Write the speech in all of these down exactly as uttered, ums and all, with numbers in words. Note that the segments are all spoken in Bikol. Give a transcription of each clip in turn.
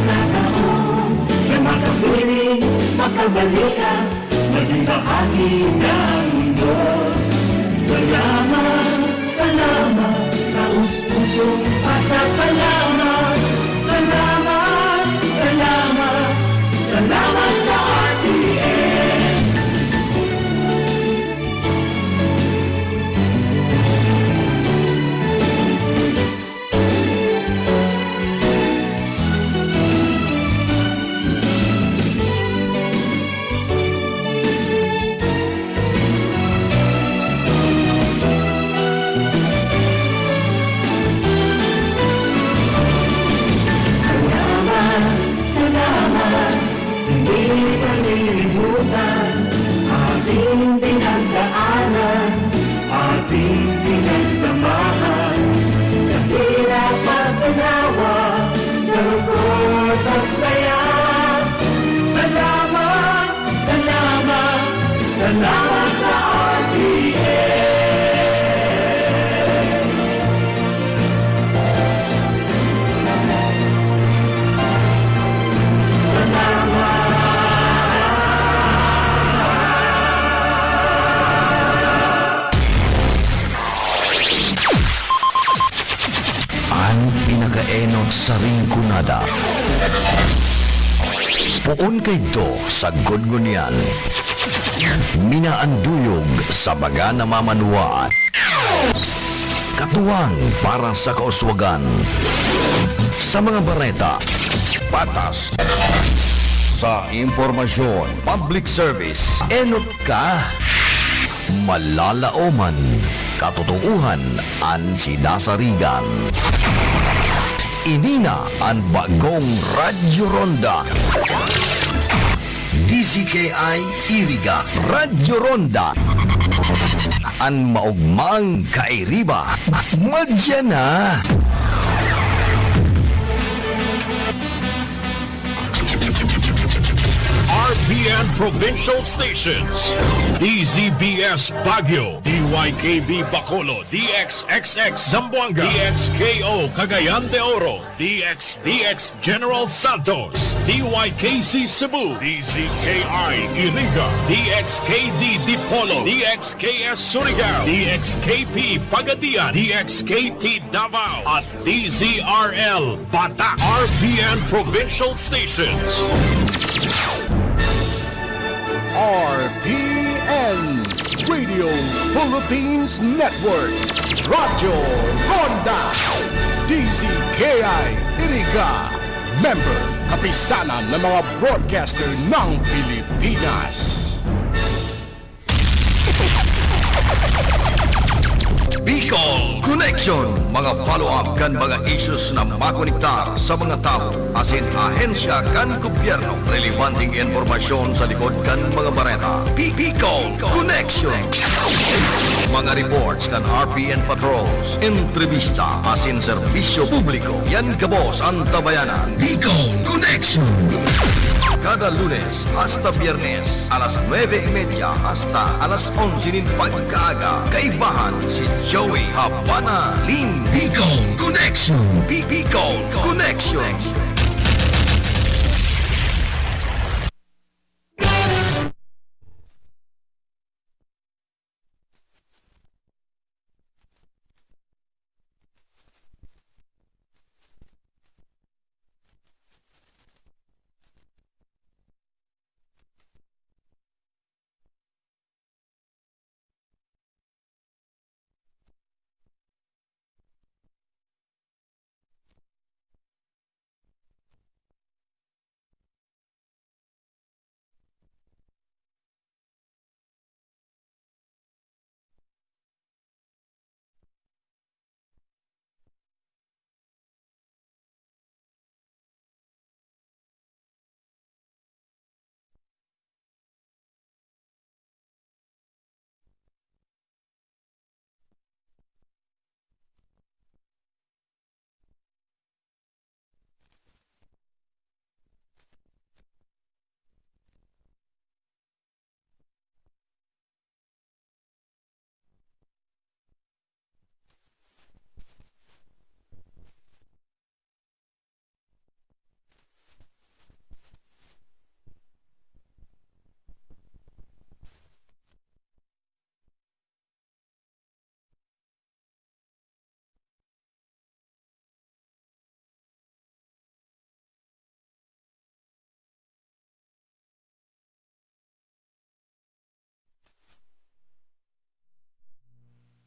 Panahon na makapiling, makabalikan, maging bahagi ng mundo. Salamat, salamat, taos-pusong pasasalamat. Salamat, salamat, salamat sa R T N. Salamat, salamat, hindi malilimutan. Ating pinagdaanan, ating pinagsamahan, sa hirap at ginawa, sa lungkot at saya. Salamat, salamat, salamat sa R T N. An pinakaenot sa Rinconada. Poon kaidto sagkod ngunyan. Minaanduyog sa baga na mamanwaan. Katuwang para sa kauswagan. Sa mga bareta, patas. Sa impormasyon, public service, enot ka. Malalaoman, katotoohan an sinasarigan. Ini na an bagong Radyo Ronda. D Z K I Iriga, Radyo Ronda. An maogmang kairiba, madya na. R P N Provincial Stations, D Z B S Baguio, D Y K B Bacolod, D X X X Zamboanga, D X K O Cagayan de Oro, D X D X General Santos, D Y K C Cebu, D Z K I Iriga, D X K D Dipolog, D X K S Surigao, D X K P Pagadian, D X K T Davao, at D Z R L Batak, R P N Provincial Stations. R P N Radio Philippines Network, Radyo Ronda, D Z K I Iriga, member, Kapisanan ng mga Broadcaster ng Pilipinas. Bicol Connection, mga follow-up kan mga issues na makonektar sa mga tawo asin ahensya kan gobyerno. Relebanteng impormasyon sa likod kan mga bareta. Bi-, Bicol Connection. Mga reports kan R P N patrols, entrevista asin serbisyo publiko. Yan gabos an tabayanan. Bicol Connection. Kada Lunes hasta Biyernes, alas nuebe y media hasta alas onse nin pagkaaga, kaibahan si Joey Habana Lin. Bicol Connection. Bi-, Bicol Connection.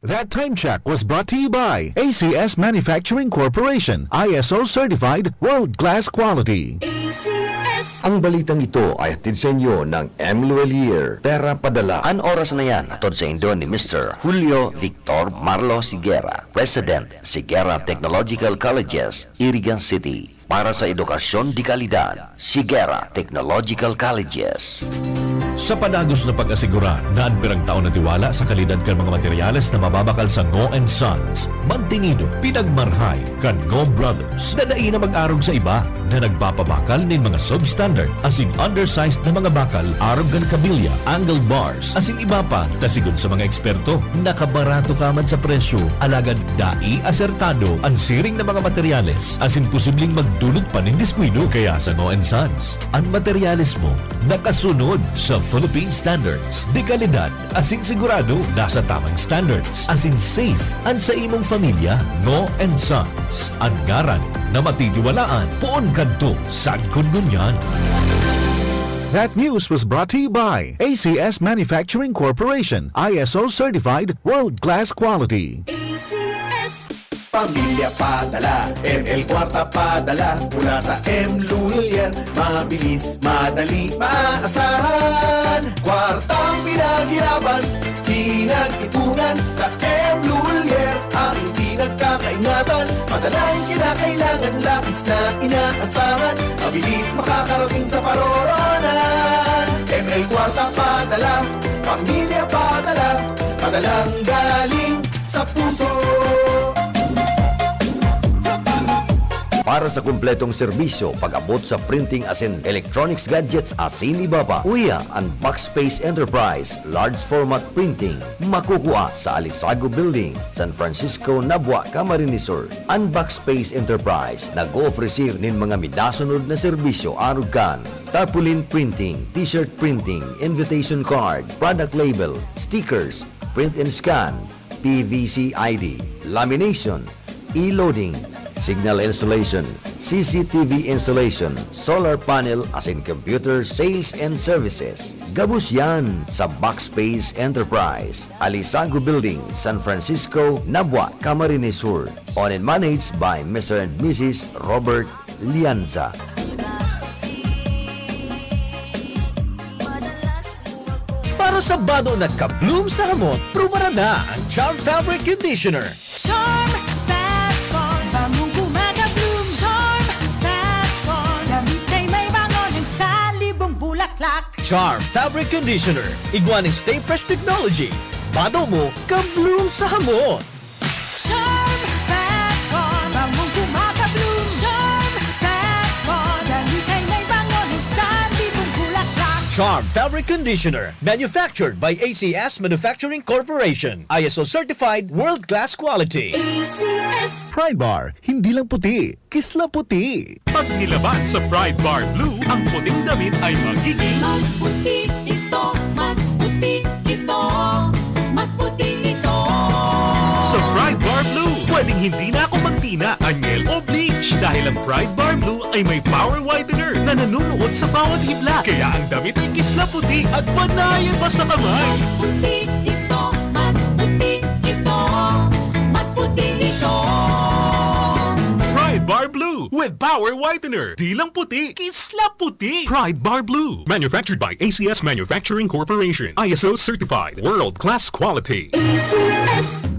That time check was brought to you by A C S Manufacturing Corporation, I S O certified, world-class quality. A C S. Ang balitang ito ay hatid sa inyo ng M Luelier, Pera Padala. An oras na yan, hatod sa indo ni Mister Julio Victor Marlo Sigera, President, Sigera Technological Colleges, Irigan City. Para sa edukasyon de kalidad, Sigera Technological Colleges. Sa padagos na pag-asigurar na an pirang taon na tiwala sa kalidad kan mga materyales na mababakal sa Ngo and Sons, mantinido, pinagmarhay kan Ngo Brothers na dai na mag-arog sa iba na nagpapabakal nin mga substandard asin undersized na mga bakal arog kan kabilya, angled bars, asin iba pa, ta sigon sa mga eksperto, nakabarato ka man sa presyo, alagad dai asertado an siring na mga materyales asin posibleng magdulot pa nin diskuido. Kaya sa Ngo and Sons, an materyales mo nakasunod sa Philippine standards, de kalidad asin sigurado nasa tamang standards asin safe an sa imong pamilya. Ngo and Sons, an ngaran na matitiwalaan poon kadto sagkod ngunyan. That news was brought to you by A C S Manufacturing Corporation, I S O certified, world-class quality. A C S. Pamilya padala, M L Kwarta padala, mula sa M Lulier. Mabilis, madali, maaasahan. Kwartang pinaghirapan, pinag-ipunan, sa M Lulier ang pinagkakaingatan. Madalang kinakailangan, labis na inaasahan. Mabilis makakarating sa paroroonan. M L Kwarta padala, pamilya padala, padalang galing sa puso. Para sa kumpletong serbisyo pag-abot sa printing asin electronics gadgets asin iba pa, uya an Backspace Enterprise Large Format Printing, makukua sa Alisago Building, San Francisco, Nabua, Camarines Sur. An Backspace Enterprise nag-oofresir nin mga minasunod na serbisyo arog kan tarpaulin printing, t-shirt printing, invitation card, product label, stickers, print and scan, P V C I D, lamination, e-loading, signal installation, C C T V installation, solar panel asin computer sales and services. Gabos yan sa Backspace Enterprise, Alisago Building, San Francisco, Nabua, Camarines Sur. Owned and managed by Mister and Missus Robert Lianza. Para sa bado na ka-bloom sa hamot, prubaran na ang Charm Fabric Conditioner. Charm Fat Ball, bangong gumagabloom. Charm Fat Ball, damit ay may bango ng salibong bulaklak. Charm Fabric Conditioner, igwa nin Stay Fresh Technology. Bado mo, ka-bloom sa hamot. Charm Fat Ball, bangong gumagabloom. Charm Fat Ball, damit ay may bango ng salibong bulaklak. Charm Fabric Conditioner, manufactured by A C S Manufacturing Corporation. I S O certified, world-class quality. A C S. Pride Bar, hindi lang puti, kisla puti. Pag nilaban sa Pride Bar Blue, ang puting damit ay magiging Mas puti ito, mas puti ito, mas puti ito. Sa Pride Bar Blue, pwedeng hindi na ako magtina, anyel o bleach dahil ang Pride Bar Blue ay may power whitener na nanunuot sa bawat hibla. Kaya ang damit ay kisla puti at panayan pa sa kamay. Mas puti ito, mas puti ito, mas puti ito. Pride Bar Blue with power whitener. Di lang puti, kisla puti. Pride Bar Blue. Manufactured by A C S Manufacturing Corporation. I S O certified. World class quality. A C S.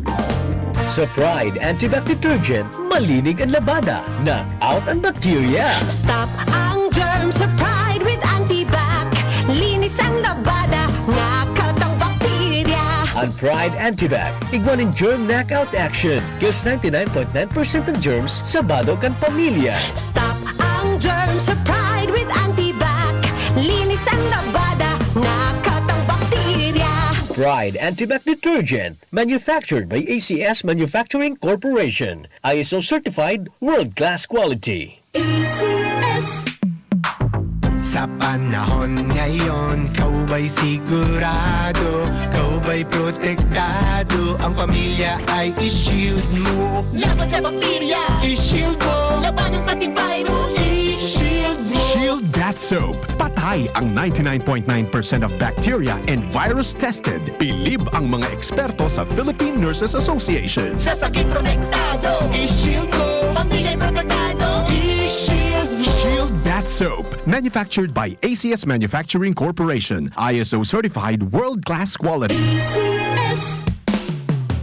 Sa Pride Antibac Detergent, malinig ang labada, knock out ang bacteria. Stop ang germ sa Pride with Antibac. Linis ang labada, knock out ang bakterya. Ang Pride Antibac, igwa nin germ knockout action. Kills ninety-nine point nine percent ng germs sa bado kan pamilya. Stop ang germ sa Pride with Antibac. Linis ang labada, knock out ang bakterya. Pride Antibac Detergent, manufactured by A C S Manufacturing Corporation. I S O certified, world-class quality. A C S. Sa panahon ngayon, ikaw ba'y sigurado? Ikaw ba'y protektado? Ang pamilya ay i-shield mo. Laban sa bakterya, I-shield mo. Labanan pati virus. I-shield mo. Shield that Soap. Patay ang ninety-nine point nine percent of bacteria and virus tested. Bilib ang mga eksperto sa Philippine Nurses Association. Sa sakit protektado, i-shield mo. Pamilya protektado, i-shield mo. Shield Bath Soap. Manufactured by A C S Manufacturing Corporation. I S O certified world-class quality. A C S.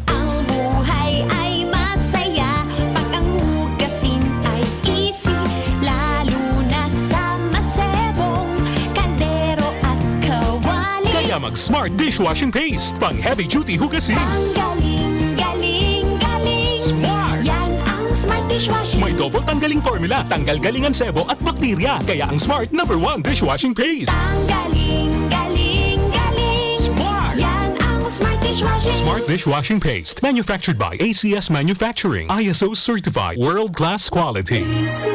Ang buhay ay masaya pag ang hugasin ay easy, lalo na sa masebong kaldero at kawali. Kaya mag Smart Dishwashing Paste, pang heavy duty hugasin. Ang galing, galing, galing. Smart! Yan ang Smart Dishwashing. May double tanggaling formula, tanggal galing ang sebo at bakterya. Kaya ang Smart number one dishwashing paste. Ang galing, galing, galing. Smart! Yan ang Smart Dishwashing. Smart Dishwashing Paste, manufactured by A C S Manufacturing, I S O certified, world-class quality. A C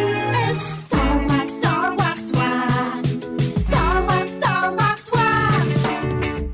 S. Star Wax, Star Wax Wax. Star Wax, Star Wax Wax.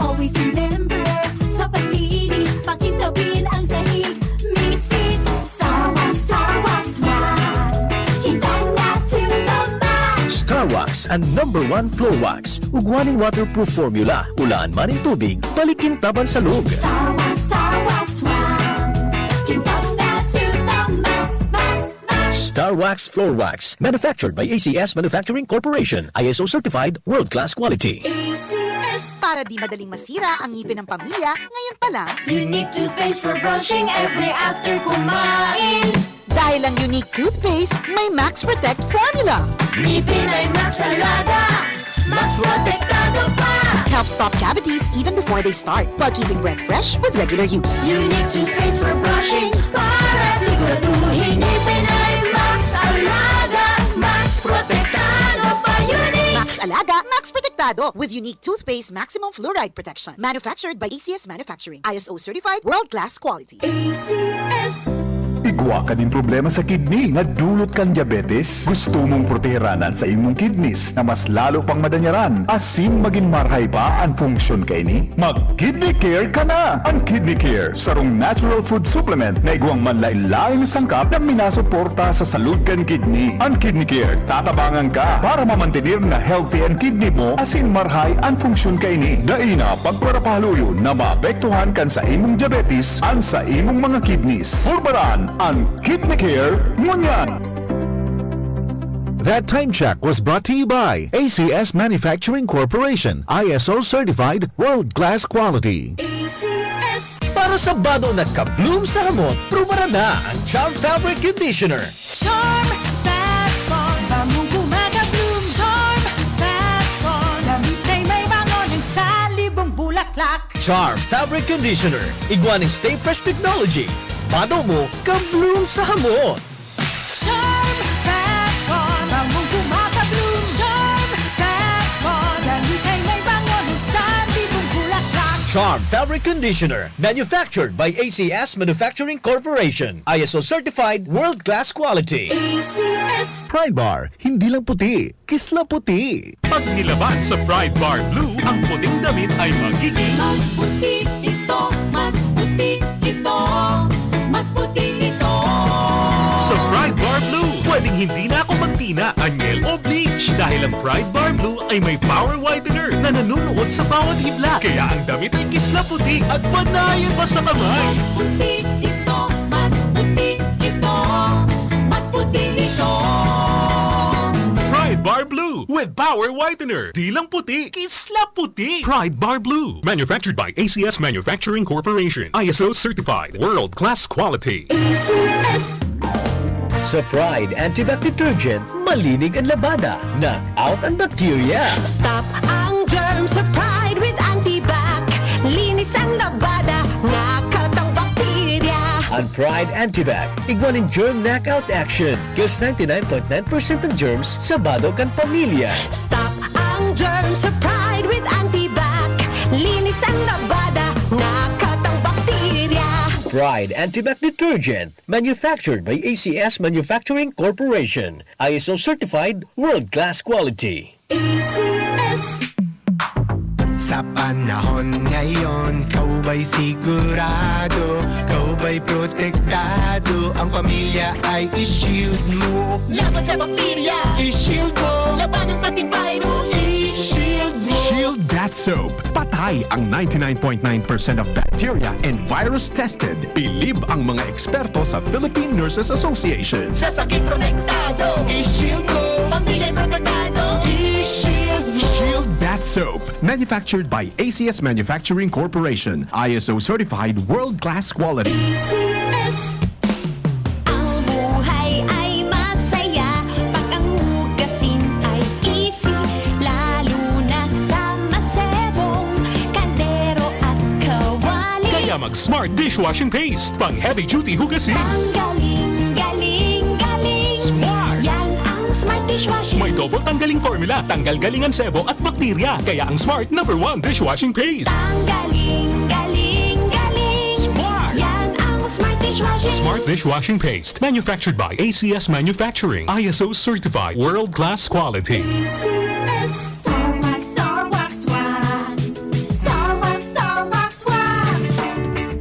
Always remember, sa paglinis, pakintabin ang sahig. Misis, Star Wax, Star Wax Wax. Kintab na to the max. Star Wax, ang number one floor wax. Ugwa nin waterproof formula. Ulaan man nin tubig, balik kintab an salog. Star Wax, Star Wax Wax. Kintab na to the max, max, max. Star Wax Floor Wax. Manufactured by A C S Manufacturing Corporation. I S O certified, world-class quality. A C S. Para di madaling masira ang ngipin ng pamilya, ngayon pa lang. Unique toothpaste for brushing every after kumain. Dahil ang Unique Toothpaste may Max Protect Formula. Ngipin ay Max Alaga, Max Protektado pa. Helps stop cavities even before they start, while keeping breath fresh with regular use. Unique Toothpaste for brushing, para siguraduhin ngipin ay Max Alaga, Max Protektado pa. Unique! Max Alaga, Max Protektado, with Unique Toothpaste Maximum Fluoride Protection. Manufactured by A C S Manufacturing. I S O certified, world-class quality. A C S. Igwa ka nin problema sa kidney na dulot kan diabetes? Gusto mong proteheran an saimong kidneys na mas lalo pang madanyaran asin magin marhay pa an funksyon kaini? Mag Kidney Care ka na! An Kidney Care, sarong natural food supplement na igwang manlaen-laen na sangkap na minasuporta sa salud kan kidney. An Kidney Care, tatabangan ka para mamantener na healthy an kidney mo asin marhay an funksyon kaini. Dai na pagparapahaluyon na maapektuhan kan saimong diabetes an saimong mga kidneys. Purbaran an Kidney Care ngunyan! That time check was brought to you by A C S Manufacturing Corporation, I S O certified, world-class quality. A C S. Para sa bado na ka-bloom sa hamot, prubaran na ang Charm Fabric Conditioner. Charm Fat Bond, bangong gumagabloom. Charm Fat Bond, damit ay may bango ng salibong bulaklak. Charm Fabric Conditioner, igwa nin Stay Fresh Technology. Bado mo, ka-bloom sa hamot. Charm Fat Bond, bangong gumagabloom. Charm Fat Bond, damit ay may bango ng salibong bulaklak. Charm Fabric Conditioner, manufactured by A C S Manufacturing Corporation. I S O certified, world-class quality. A C S. Pride Bar, hindi lang puti, kisla puti. Pag nilaban sa Pride Bar Blue, ang puting damit ay magiging mas puti ito, mas puti ito, mas puti ito. Sa Pride Bar Blue, pwedeng hindi na ako magtina, anyel o bleach dahil ang Pride Bar Blue ay may power whitener na nanunuot sa bawat hibla. Kaya ang damit ay kisla puti at panayan pa sa kamay. Mas puti ito, mas puti ito, mas puti ito. Pride Bar Blue with Power Whitener. Di lang puti, kisla puti. Pride Bar Blue. Manufactured by A C S Manufacturing Corporation. I S O certified. World class quality. A C S. Sa Pride Antibac Detergent, malinig ang labada, knock out ang bakterya. Stop ang germs sa Pride with Antibac. Linis ang labada, knock out ang bakterya. Ang Pride Antibac, igwa nin germ knockout action. Kills ninety-nine point nine percent ng germs sa bado kan pamilya. Stop ang germs sa Pride with Antibac. Linis ang labada, knock out ang bakterya. Pride Antibac Detergent, manufactured by A C S Manufacturing Corporation. I S O certified, world class quality. A C S. Sa panahon ngayon, ikaw ba'y sigurado, ikaw ba'y protektado, ang pamilya ay i-shield mo. Laban sa bakterya, i-shield mo. Labanan pati virus. Soap. Patay ang ninety-nine point nine percent of bacteria and virus tested. Bilib ang mga eksperto sa Philippine Nurses Association. Sa sakit protektado, i-shield ko. Pamilya protektado, i-shield mo. Shield Bath Soap. Manufactured by A C S Manufacturing Corporation. I S O certified world-class quality. A C S. Ang buhay ay masaya pag ang hugasin ay easy, lalo na sa masebong kaldero at kawali. Kaya mag Smart Dishwashing Paste, pang heavy duty hugasin. Ang galing, galing, galing. Smart! Yan ang Smart Dishwashing. May double tanggaling formula, tanggal galing ang sebo at bakterya. Kaya ang Smart number one dishwashing paste. Ang galing, galing, galing. Smart! Yan ang Smart Dishwashing. Smart Dishwashing Paste, manufactured by A C S Manufacturing, I S O certified, world-class quality. A C S. Star Wax, Star Wax Wax. Star Wax, Star Wax Wax.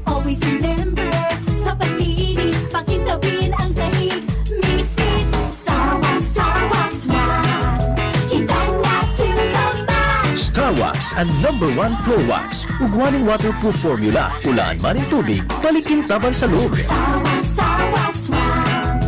Always remember, sa paglinis, pakintabin ang sahig. Misis, Star Wax, Star Wax Wax. Kintab na to the max. Star Wax, ang number one floor wax. Ugwa nin waterproof formula. Pulaan man nin tubig, balik kintab an salog. Star Wax, Star Wax Wax.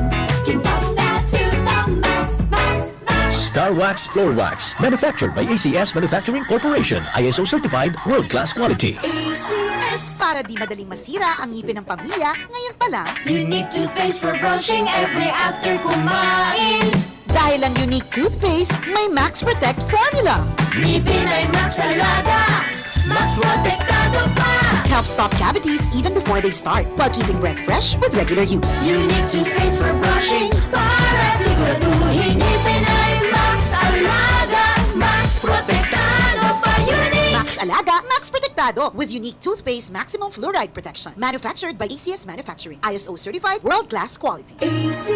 Kintab na to the max, max, max. Star Wax Floor Wax. Manufactured by A C S Manufacturing Corporation. I S O certified, world-class quality. A C S. Para di madaling masira ang ngipin ng pamilya, ngayon pa lang. Unique toothpaste for brushing every after kumain. Dahil ang Unique Toothpaste may Max Protect Formula. Ngipin ay Max Alaga, Max Protektado pa. Helps stop cavities even before they start, while keeping breath fresh with regular use. Unique toothpaste for brushing para siguraduhin ngipin ay Max Alaga, Max Protektado pa. Unique! Max Alaga, Max Protektado with Unique Toothpaste Maximum Fluoride Protection. Manufactured by A C S Manufacturing. I S O certified, world-class quality. A C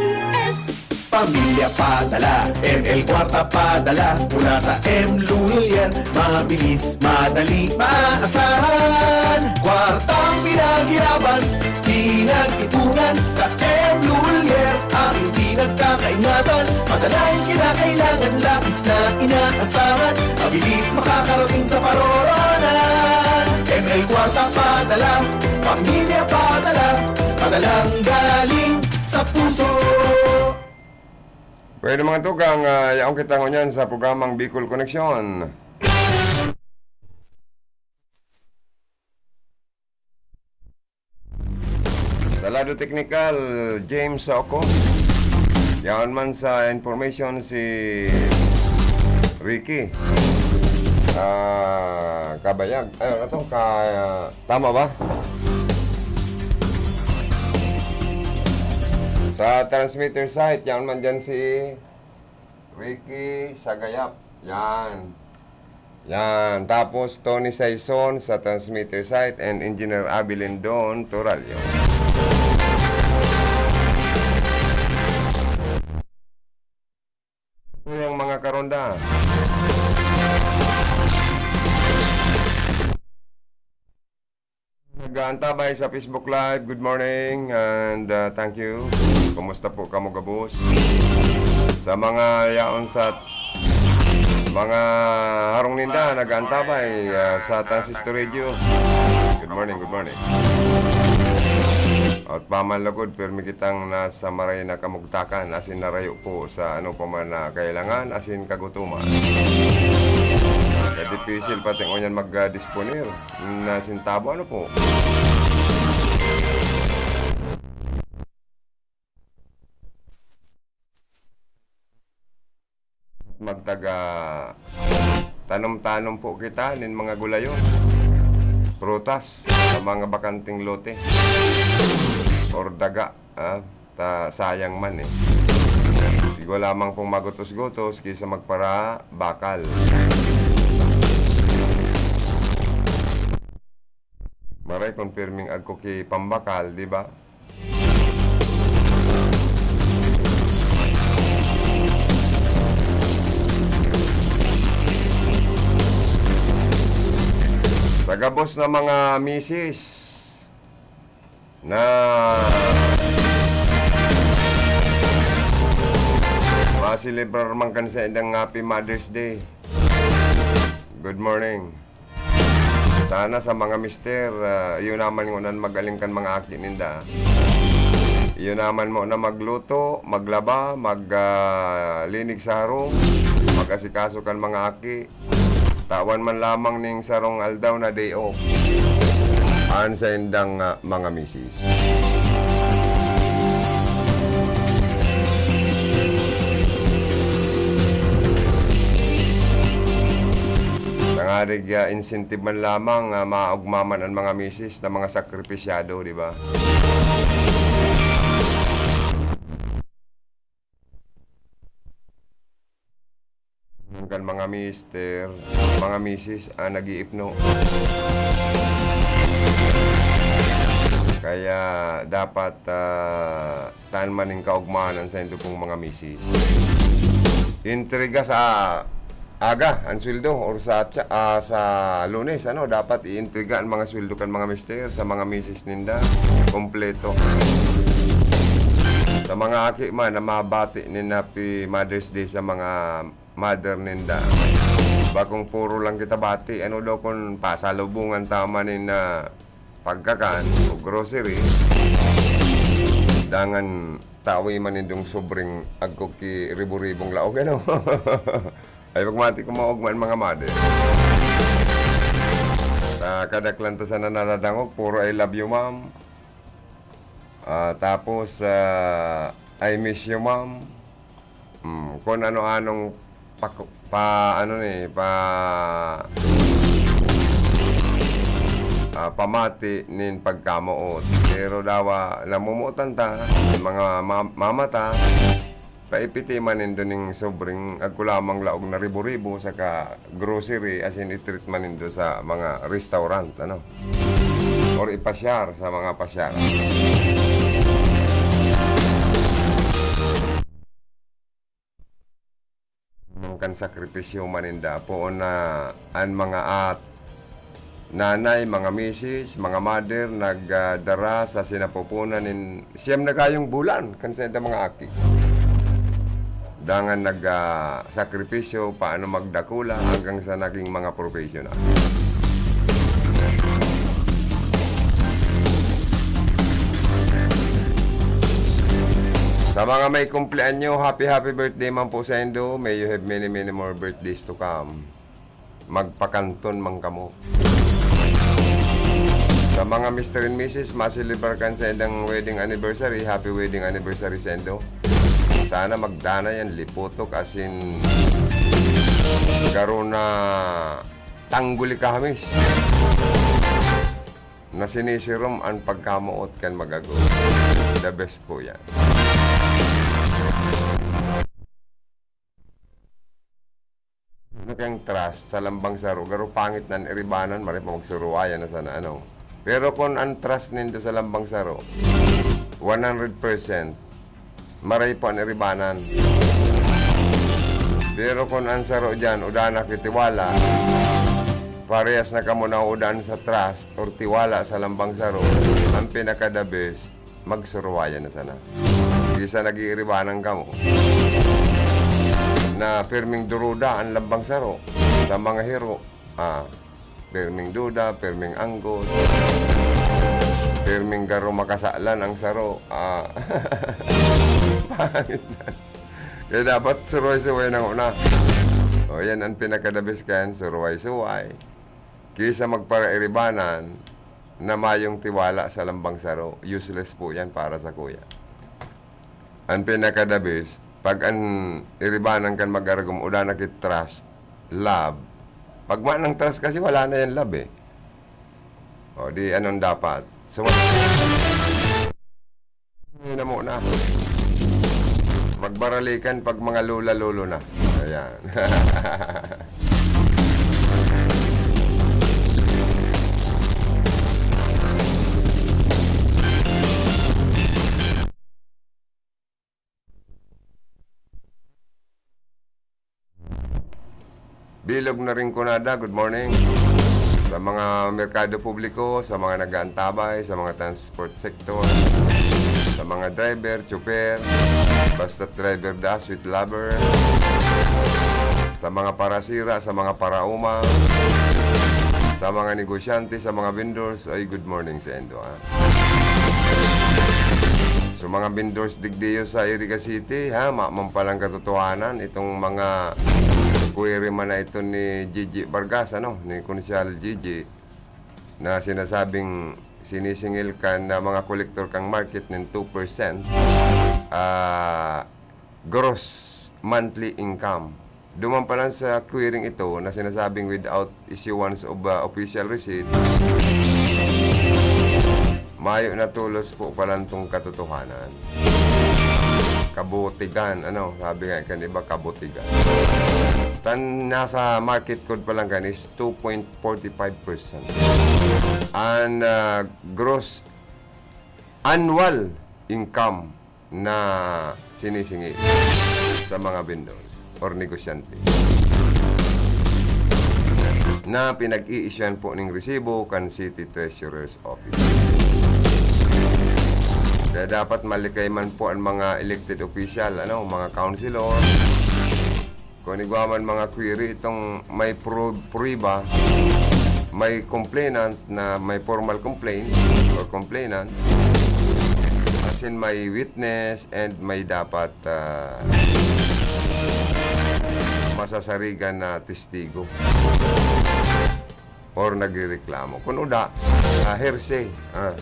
S. Pamilya padala, M L Kwarta padala, mula sa M Lulian, mabilis, madali, maaasahan. Kwartang pinaghirapan, pinag-ipunan, sa M Lulian, aking pinagkakaingatan. Padalang kinakailangan, labis na inaasahan, mabilis makakarating sa paroroonan. M L Kwarta padala, pamilya padala, padalang galing sa puso. Pwede, mga tugang, ah, yaon kita ngunyan sa programang Bicol Connection. Sa lado teknikal, James Saoko. Yaon man sa information si Ricky, ah, Kabayag. Ay, ano to? Ka-, tama ba? Sa transmitter site, yaon man dyan si Ricky Sagayap. Yan. Yan. Tapos, Tony Saison sa transmitter site and Engineer Abby Lindon Turalio. Ito yung mga karonda. Nag-aantabay sa Facebook Live, good morning and, ah, thank you. Kumusta po kamo gabos? Sa mga yaon sa mga harong ninda, nag-aantabay, ah, sa Transistor Radio. Good morning, good morning. At pamanlagod, pirmi kitang nasa maray na kamugtakan, asin narayo po sa ano pa man na kailangan, asin kagutuman. Kaya dipisil pati ngunyan mag-, ah, disponer na sintabo, ano po? Magtaga tanom-tanom po kita nin mga gulayon, prutas, sa mga bakanting lote or daga, ah, ta sayang man, eh. Siguro lamang pong magutos-gutos kaysa magpara bakal. Maray kon pirming agko ki pambakal, di ba? Sa gabos na mga misis na maselebrar man kan saindang Happy Mother's Day. Good morning. Sana sa mga mister, ah, iyo naman ngona an magaling kan mga aki ninda. Iyo naman mo na magluto, maglaba, mag, ah, linig sa harong, mag-asikaso kan mga aki. Tawan man lamang ning sarong aldaw na day off an saindang, ah, mga misis. Tangarig, ah, incentive man lamang, ah, maogma man an mga misis na mga sakripisyado, di ba? Kan mga mister, mga misis, ah, nag-iipno. Kaya dapat, ah, tan man ning kaogmahan an saindo pong mga misis. Intriga sa aga an sweldo or sa tsa-, ah, sa Lunes, ano, dapat iintriga an mga sweldo kan mga mister sa mga misis ninda, kompleto. Sa mga aki man na mabati nin Happy Mother's Day sa mga mother ninda. Bakong puro lang kita bati, ano daw kun pasalubungan ta man nin, ah, pagkakan o grocery, dangan tawi man nindong sobreng agkog ki ribo-ribong laog, ano? Ay, pagmati ko maogma an mga mother. Ah, kadaklan ta sana nadadangog, puro "I love you, ma'am." Ah, tapos, ah, "I miss you, ma'am." Hmm, kung ano-anong pak-, pa, ano ni, pa, ah, pamati nin pagkamoot. Pero dawa, namumuotan ta, mga ma-, mama ta, paipiti man nindo ning sobreng agko lamang laog na ribo-ribo saka grocery, asin i-treat man nindo sa mga restaurant, ano? Or ipasyar sa mga pasyaran. Kan sakripisyo man ninda, poon na an mga at-, nanay, mga misis, mga mother, nagdara sa sinapupunan nin siyam na kayong bulan kan saindang mga aki. Dangan nag, ah, sakripisyo paano magdakula hanggang sa naging mga professional. Sa mga may kumpleanyo, happy, happy birthday man po sa indo. May you have many, many more birthdays to come. Magpakanton man kamo. Sa mga mister and missus, maselebrar kan saindang wedding anniversary, happy wedding anniversary sa indo. Sana magdanay an lipotok asin garo na tangguli kahamis na sinisirom an pagkamoot kan mag-ago. The best po yan. Ano kayang trust sa lambang saro? Garo pangit na an iribanan, maray pa magsuruwayan na sana, ano? Pero kun an trust nindo sa lambang saro, one hundred percent, maray pa an iribanan. Pero kun an saro diyan, uda na ki tiwala, parehas na kamo nauudan sa trust or tiwala sa lambang saro, ang pinaka-the best, magsuruwayan na sana. Bisa nag-iiribanan kamo na pirming duruda an lambang saro sa mga hiro. Ah, pirming duda, pirming anggot, pirming garo makasalan ang saro. Ah, pangit na. Kaya dapat suruway-suway na nguna. O, yan ang pinaka-the best kan, suruway-suway. Kisa magparairibanan na mayong tiwala sa lambang saro, useless po yan para sa kuya. Ang pinaka-the best, pag an iribanan kan mag-aragom, uda na ki trust, love. Pag manang trust kasi, wala na yan love eh. O, di anong dapat? So, yun na muna. Magbaralikan pag mga lola-lolo na. Ayan. Bilog na Rinconada, good morning. Sa mga merkado publiko, sa mga nag-aantabay, sa mga transport sector, sa mga driver, tsuper, basta driver da, sweet lover, sa mga parasira, sa mga parauma, Sa mga negosyante, sa mga vendors, ay good morning sa indo, ha. So, mga vendors digdiyo sa Iriga City, ha, maman palang katotohanan itong mga query man na ito ni Gigi Vargas, ano, ni Konsehal Gigi, na sinasabing sinisingil kan, ah, mga kolektor kan market nin two percent, ah, gross monthly income. Duman pa lang sa query ito na sinasabing without issuance of, ah, official receipt, mayo na tolos po palan tong katotohanan. Kabutigan, ano, sabi nga kan iba, kabutigan. Tan nasa market code pa lang kan is two point forty-five percent. An, ah, gross annual income na sinisingil sa mga vendors or negosyante na pinag-i-issuehan po ning resibo kan City Treasurer's Office. Kaya dapat malikay man po ang mga elected official, ano, mga councilor. Kung igwa man mga query itong may pro-, prueba, may complainant na may formal complaint or complainant, as in may witness and may dapat, ah, masasarigan na testigo or nagrereklamo. Kung uda, ah, hearsay. Ah.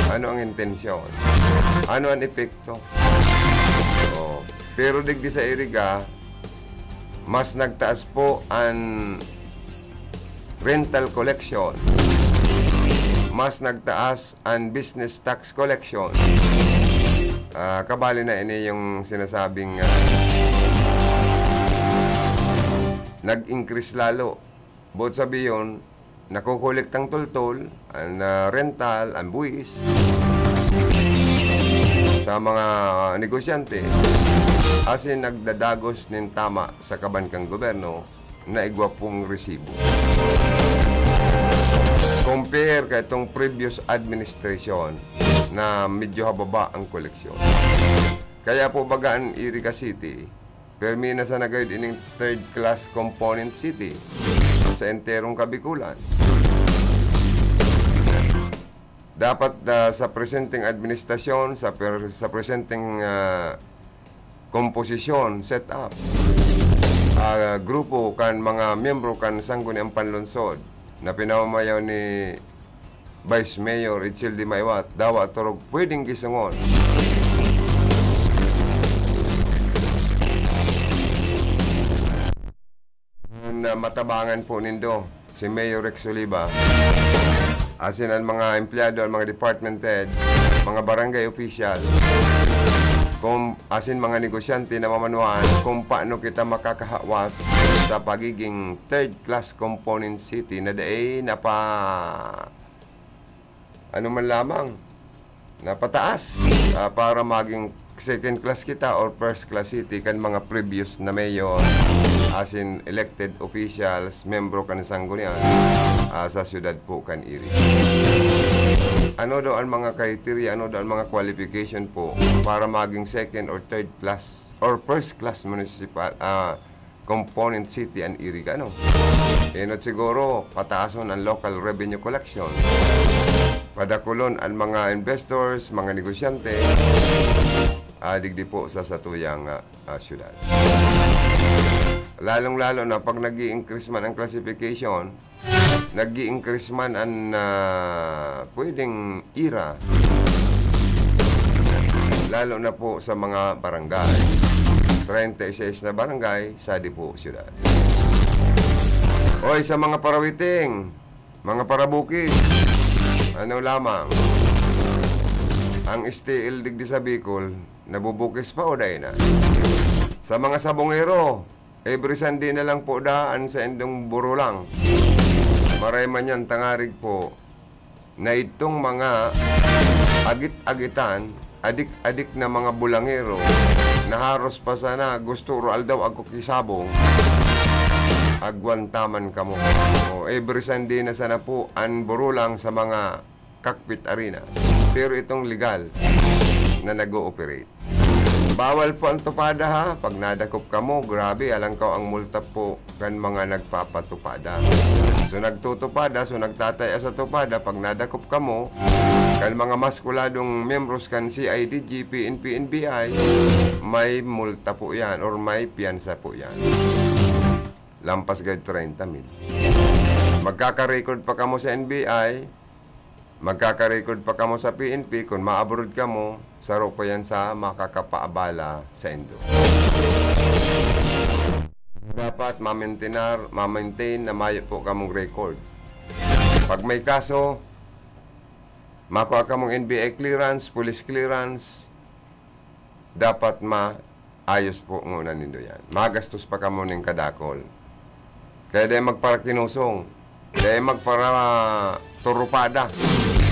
Ano ang intensyon? Ano ang epekto? Oh. Pero digdi sa Iriga, mas nagtaas po an rental collection. Mas nagtaas an business tax collection. Ah, kabali na ini yung sinasabing, ah, nag-increase lalo. Boot sabihon, nakokolektang toltol, an, ah, rental, an buwis sa mga negosyante, asin nagdadagos nin tama sa kaban kan gobyerno na igwa pong resibo. Compare ka itong previous administration na medyo hababa ang koleksyon. Kaya po baga an Iriga City, permi na sana gayod ining third class component city sa enterong Kabikulan. Dapat, ah, sa presenteng administrasyon, sa per-, sa presenteng, ah, komposisyon, setup, ah, grupo kan mga miyembro kan Sangguniang Panlungsod na pinamamayo ni Vice Mayor Edsel Dimaiwat, dawa torog pwedeng gisungon. Na matabangan po nindo si Mayor Rex Oliva, asin an mga empleyado, an mga department head, mga barangay official, kung, asin mga negosyante na mamanuan kung paano kita makakahawas sa pagiging third class component city na dai na pa ano man lamang, na pataas, ah, para maging second class kita or first class city kan mga previous na mayor, asin elected officials, membro kan sanggunian, ah, sa siyudad po kan Iriga. Ano daw ang mga criteria, ano daw ang mga qualification po para maging second or third class or first class municipal, ah, component city an Iriga, no? Enot siguro, pataason an local revenue collection. Padakulon an mga investors, mga negosyante, ah, digdi po sa satuyang, ah, ah, syudad. Lalong-lalo na pag nag-i-increase man ang classification, nag-i-increase man an, ah, pwedeng ira, lalo na po sa mga barangay. Treinta y seis na barangay, sadi po siyudad. Oy, sa mga parawiting, mga parabukid, ano lamang, ang S T L digdi sa Bicol, nabubukis pa o dai na? Sa mga sabongero, every Sunday na lang po daan sa indong burulang. Maray man yan, tangarig po, na itong mga agit-agitan, adik-adik na mga bulangero, na haros pa sana gusto ro aldaw ako kisabong, agwantaman kamo. O, every Sunday na sana po an burulang sa mga Cockpit Arena. Pero itong legal na nag-ooperate. Bawal po ang tupada, ha. Pag nadakop kamo, grabe, alangkaw ang multa po kan mga nagpapatupada. So, nagtutupada, so, nagtataya sa tupada, pag nadakop kamo, kan mga maskuladong miyembros kan C I D G, P N P, N B I, may multa po yan or may piyansa po yan. Lampas gayod treinta mil. Magkaka-record pa kamo sa N B I, magkaka-record pa kamo sa P N P, kun ma-abroad kamo, saro pa yan sa makakapaabala saindo. Dapat ma-maintain, ma-maintain na mayo po kamong record. Pag may kaso, makua kamong N B I clearance, police clearance, dapat maayos po nguna nindo yan. Magastos pa kamo ning kadakol. Kaya dai magparakinusong, dai magparaturupada.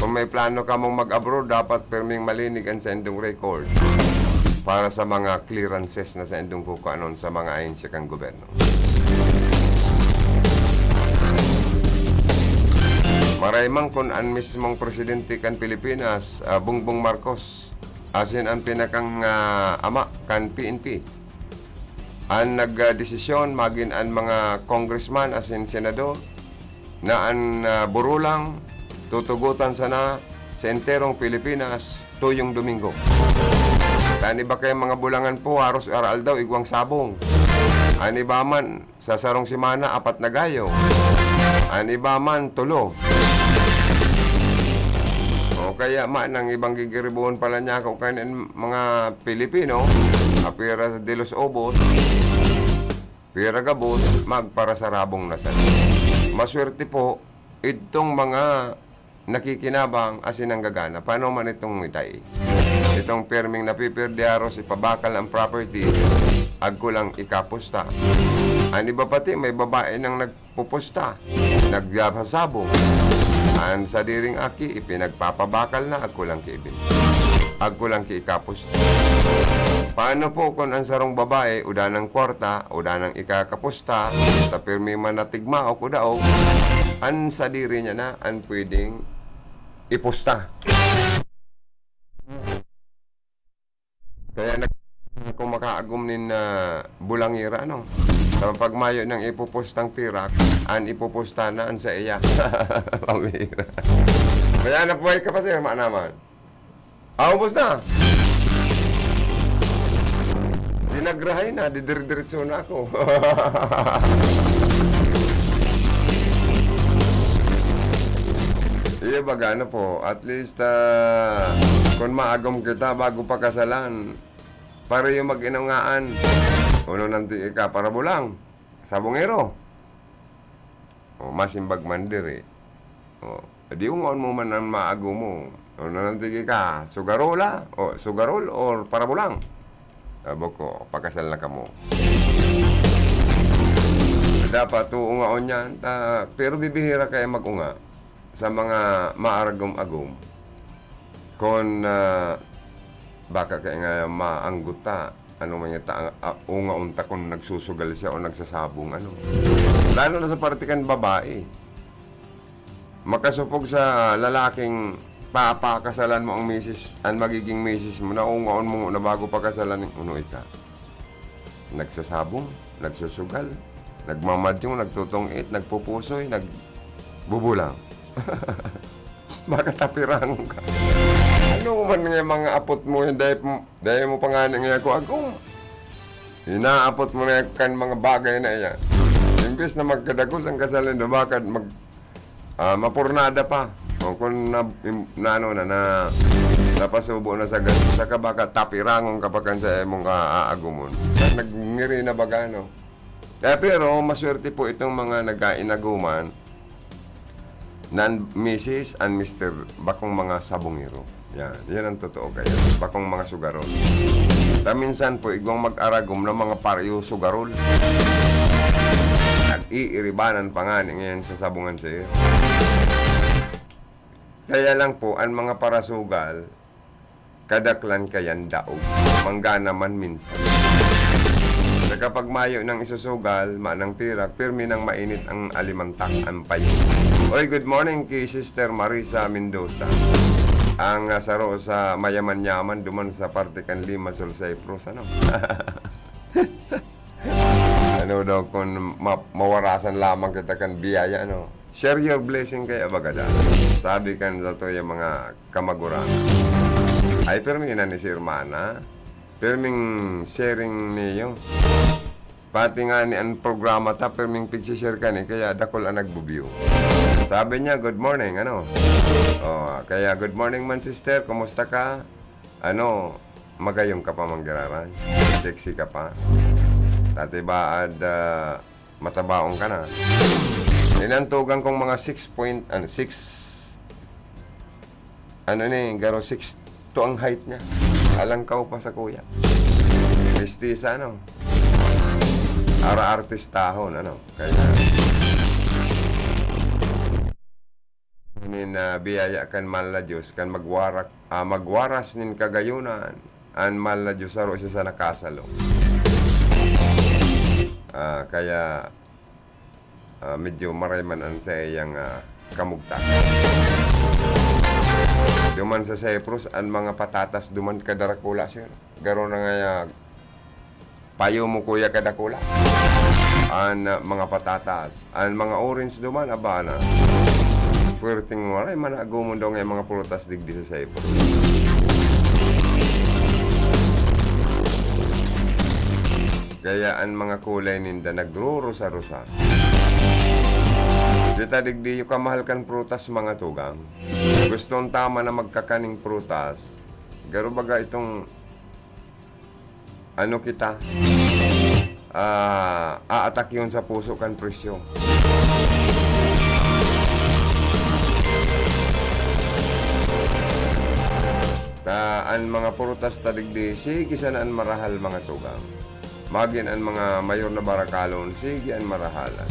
Kung may plano kamong mag-abroad, dapat pirming malinig an saindong record para sa mga clearances na saindong kukuanon sa mga ahensya kan gobyerno. Maray man kun an mismong presidente kan Pilipinas, ah, Bongbong Marcos, asin an pinakang, ah, ama kan P N P, an nagdesisyon, magin an mga congressman asin senador, na an, ah, burulang tutugotan sana sa enterong Pilipinas tuyong Domingo. An iba kay mga bulangan po, haros araaldaw igwang sabong. An iba man, sa sarong semana, apat na gayo. An iba man, tulo. O kaya man, ang ibang gigiribuhon pala niya ako kan mga Pilipino, apira de los obos, pira gabos, magparasarabong na sana. Maswerte po, idtong mga nakikinabang asin nanggagana. Paano man itong itay? Itong pirming napipirdi, haros ipabakal ang property, agko lang ikapusta. An iba pati, may babae nang nagpupusta, nagyasasabong. An sadiring aki, ipinagpapabakal na, agko lang kiibin. Agko lang kiikapusta. Paano po kun an sarong babae, udanang kwarta, udanang ikakapusta, ta pirmi man natigmaok o daog, an sadiri niya na an pwedeng ipusta. Kaya nag-, kung makaagom nin, ah, bulangira, ano? Sa pag mayo nang ipupustang pirak, an ipupusta na an saiya. Pamira. Kaya nabuhay ka pa, sir, ma naman. Ah, ubos na. Dinagrahay na, didiretso na ako. Iya, baga na po. At least, ah, kung maagom kita bago pakasalan, pareho mag-inungaan. Uno nang ti-, ika, parabulang. Sabongero. O, masimbag man diri. O, di ungaon mo man ang maagom mo. O, nanantig ka, sugarola? O, sugarol or parabulang? Sabi ko, "Pakasal na kamo." Dapat ungaon yan, ta, pero bibihira kaya mag-unga sa mga maaragom-agom. Kun, ah, baka kaya nga maanggot ta, ano man yata, ah, ungaon ta kun nagsusugal siya o nagsasabong, ano. Lalo na sa parte kan babae. Makasupog sa lalaking papakasalan mo ang misis, ang magiging misis mo, na ungaon mo na bago pakasalan, uno ika. Nagsasabong, nagsusugal, nagmamadyong, nagtutong-it, nagpupusoy, nagbubulang. Baka tapirangon ka. Ano man nga mga apot mo, dai, dai mo pa nga nga ako agom. Inaapot mo na kan mga bagay na iyan. Imbes na magkadagos ang kasal nindo, baka mag, ah, mapurnada pa. O kung na, im-, na ano na, na, napasubo na sa gas, saka baka tapirangon ka pa kan sa imong, ah, aagumon. Nagngiri na baga, no? Eh, pero maswerte po itong mga nagkainaguman na an misis, an mister, bakong mga sabongero. Yan, yan ang totoo kaya. Bakong mga sugarol. Ta minsan po, igwang mag-aragom ng mga pareho sugarol. Nag-iiribanan pa nga ni ngayon sa sabungan sa iyo. Kaya lang po, ang mga parasugal, kadaklan kayan daog. Manggana man minsan. Sa kapag mayo nang isusugal, manang pirak, pirmi nang mainit ang alimantak, ang payo. Oy, good morning kay Sister Marisa Mendoza. Ang, ah, saro sa mayaman-yaman duman sa parte kan Limassol, Cyprus, ano? Ano daw kun ma-, mawarasan lamang kita kan biyaya, ano? Share your blessing kaya baga daa. Sabi kan satuyang mga kamaguran. Ay, pirmi na ni si hermana. Pirming sharing niyo. Pati nga ni an programa ta, pirming pigsi-share kani, kaya dakul an nagbo-view. Sabi niya, "Good morning," ano? Oh, kaya, "Good morning man, sister. Kumusta ka? Ano, magayong ka pa man giraray? Sexy ka pa? Tati baad, ah, matabaon ka na?" Inantugan kong mga six point, ano, six, ano ni, garo six two ang height niya. Alangkaw pa sa kuya. Mistisa, ano? Ara artistahon, ano? Kaya, nin, ah, biyaya kan mahal na Diyos, kan magwarak-, ah, magwaras nin kagayonan, an mahal na Diyos, saro siya sa nakasalo. Ah, kaya, ah, medyo maray man an saiyang, ah, kamugtakan. Duman sa Cyprus, an mga patatas duman kadarakula, sir. Garo na ngaya, payo mo, kuya, kadakula. An, ah, mga patatas, an mga orange duman, aba na. Puwerteng maray man agumon daw ngaya mga prutas digdi sa Cyprus. Kaya an mga kulay ninda nagrurusa-rusa. Di ta digdi kamahal kan prutas, mga tugang. Guston ta man na magkakan nin prutas. Garo baga itong ano kita, ah, aatakihon sa puso kan presyo. Ta an mga prutas ta digdi, sige sana an marahal, mga tugang. Magin an mga mayor na barakalon, sige an marahalan.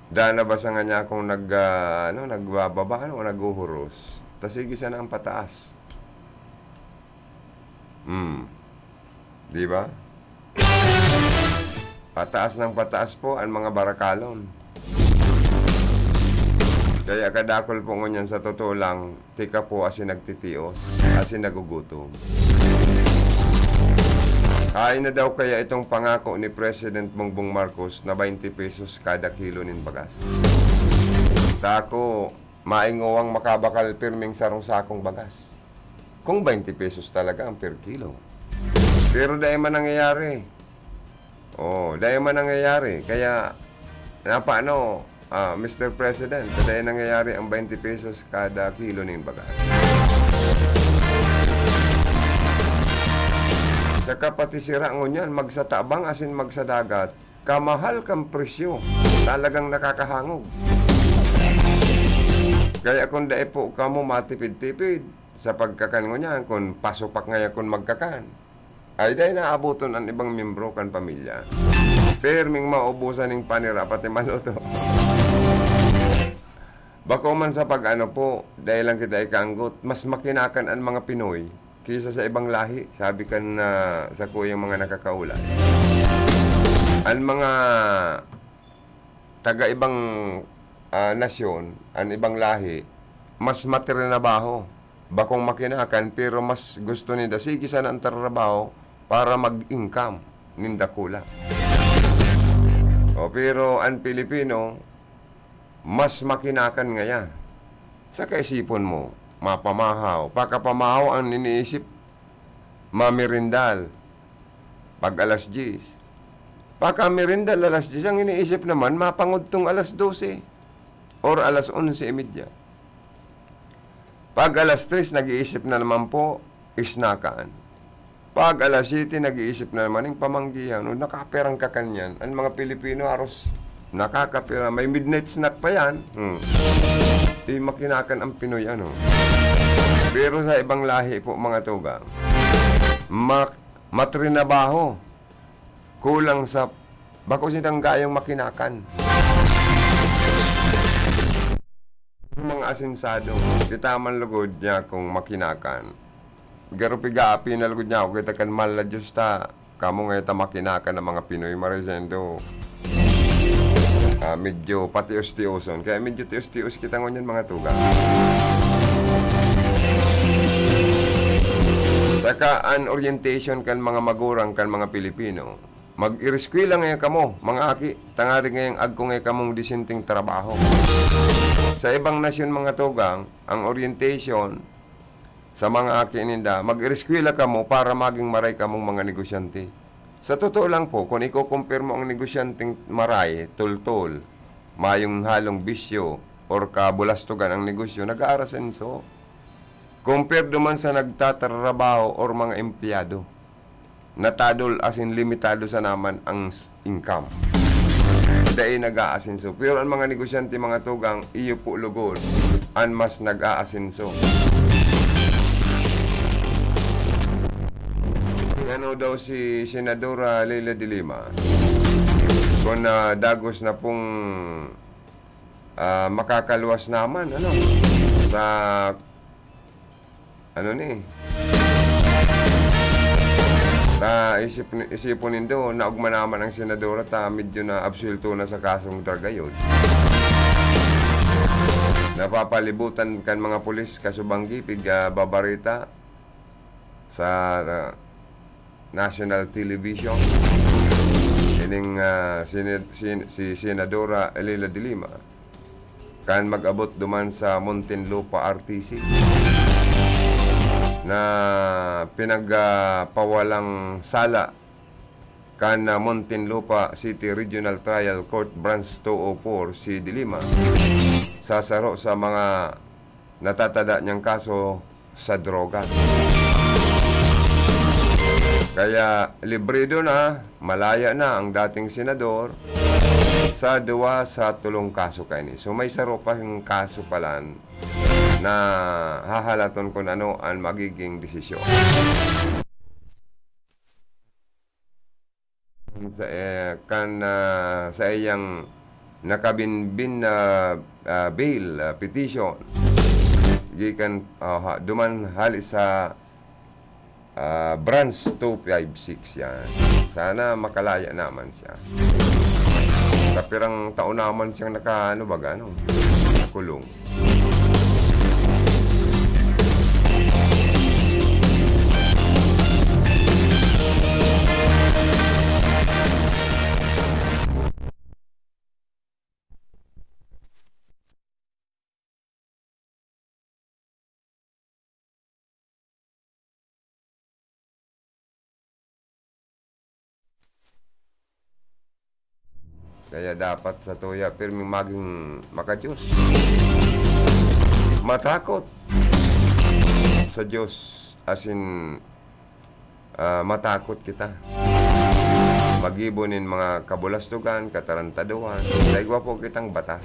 Dana ba sa nga niya akong nag-, ah, ano, nagbababa, ano, o naghuhuros? Ta sige sana ang pataas. Hmm. Di ba? Pataas ng pataas po ang mga barakalon. Kaya kadakul po ngunyan, sa totoo lang, tika po asin nagtitios, asin nagugutom. Haen na daw kaya itong pangako ni President Bongbong Marcos na twenty pesos kada kilo nin bagas? Ta ako, maingowang makabakal pirming sarong sakong bagas. Kung twenty pesos talaga ang per kilo. Pero dai man nangyayari. Oh, dai man nangyayari. Kaya, napaano, ah, Mister President, dai nangyayari ang twenty pesos kada kilo nin bagas. Saka pati sira ngunyan, magsatabang asin magsadagat, kamahal kan presyo. Talagang nakakahangog. Kaya kung dai po kamo matipid-tipid sa pagkakan ngunyan, kung pasupak ngaya kun magkakan, ay dai naaboton an ibang miyembro kan pamilya. Pirming maubusan nin panira pati maluto. Bako man sa pag-ano po, dai lang kita ikaanggot, mas makinakan an mga Pinoy kaysa sa ibang lahi, sabi kan, ah, sakuyang mga nakakaulay. An mga taga ibang, ah, nasyon, an ibang lahi, mas matrinabaho. Bakong makinakan, pero mas gusto ninda, sige sana ang trabaho para mag-income nin dakula. O, pero an Pilipino, mas makinakan ngaya. Sa kaisipon mo, mapamahaw. Pagkapamahaw ang iniisip, mamerindal pag alas diyes. Pagkamerindal alas diyes, ang iniisip naman, mapangudtong alas dose or alas onse y media. Pag alas tres, nag-iisip na naman po, isnakan. Pag alas siyete, nag-iisip na naman yung pamanggihan. O, nakaperang kakan yan. Ang mga Pilipino, haros nakakapera. May midnight snack pa yan. Hmm. Di makinakan ang Pinoy, ano. Pero sa ibang lahi po, mga tugang, mak-, matrinabaho. Kulang sa, bako sindang gayong makinakan. Mga asinsado, kita man lugod niya kung makinakan. Garo piga-api na lugod niya ako, kita kan mahal na Diyos ta. Kamo nga ita makinakan ng mga Pinoy, maray sendo. Ah, medyo patios-tioson. Kaya medyo tios-tios kita ngunyan, mga tugang. Saka an orientation kan mga magurang kan mga Pilipino, "Mag-ireskwela ngaya kamo, mga aki, tanganing ngayang agko ngaya kamong disenteng trabaho." Sa ibang nasyon, mga tugang, ang orientation sa mga aki ninda, "Mag-ireskwela kamo para maging maray kamong mga negosyante." Sa totoo lang po, kung iko-compare mo ang negosyanteng maray, tultol, mayong halong bisyo, or kabulastugan ang negosyo, nag-aarasenso. Compare duman sa nagtatrabaho or mga empleyado, natadol asin limitado sana man ang s-, income. Dai nag-aasenso. Pero ang mga negosyante, mga tugang, iyo po lugod an mas nag-aasenso. Ano daw si Senadora Leila de Lima? Kung, ah, dagos na pong, ah, makakaluwas naman, ano, sa ano ni? Ta isip ni, isipon nindo, naogma naman ang senadora ta medyo naabsuwelto na sa kasong drug ayod. Napapalibutan kan mga pulis kasubanggi, pig, ah, babareta sa, ah, national television. Ining, ah, sine-, sin-, si Senadora Leila de Lima. Kan mag-abot duman sa Muntinlupa R T C na pinag, ah, pawalang sala kan, ah, Muntinlupa City Regional Trial Court Branch two oh four si De Lima sa saro sa mga natatada niyang kaso sa droga. Kaya librido na, malaya na ang dating senador sa duwa sa tolong kaso kaini. So, may saro pa yung kaso palan na hahalaton kun ano ang magiging desisyon. Sa, eh, kan, ah, sa iyang nakabinbin na, ah, bail, ah, petition, gikan, aha, duman hali sa, ah, Branch two five six yan. Sana makalaya naman siya. Kapirang taon naman siyang naka, ano baga, ano, nakulong. Kaya dapat satuya pirming magin maka-Diyos. Matakot sa Diyos, asin, ah, matakot kita. Magibo nin mga kabulastugan, katarantaduhan. Dai gwapo kitang batas.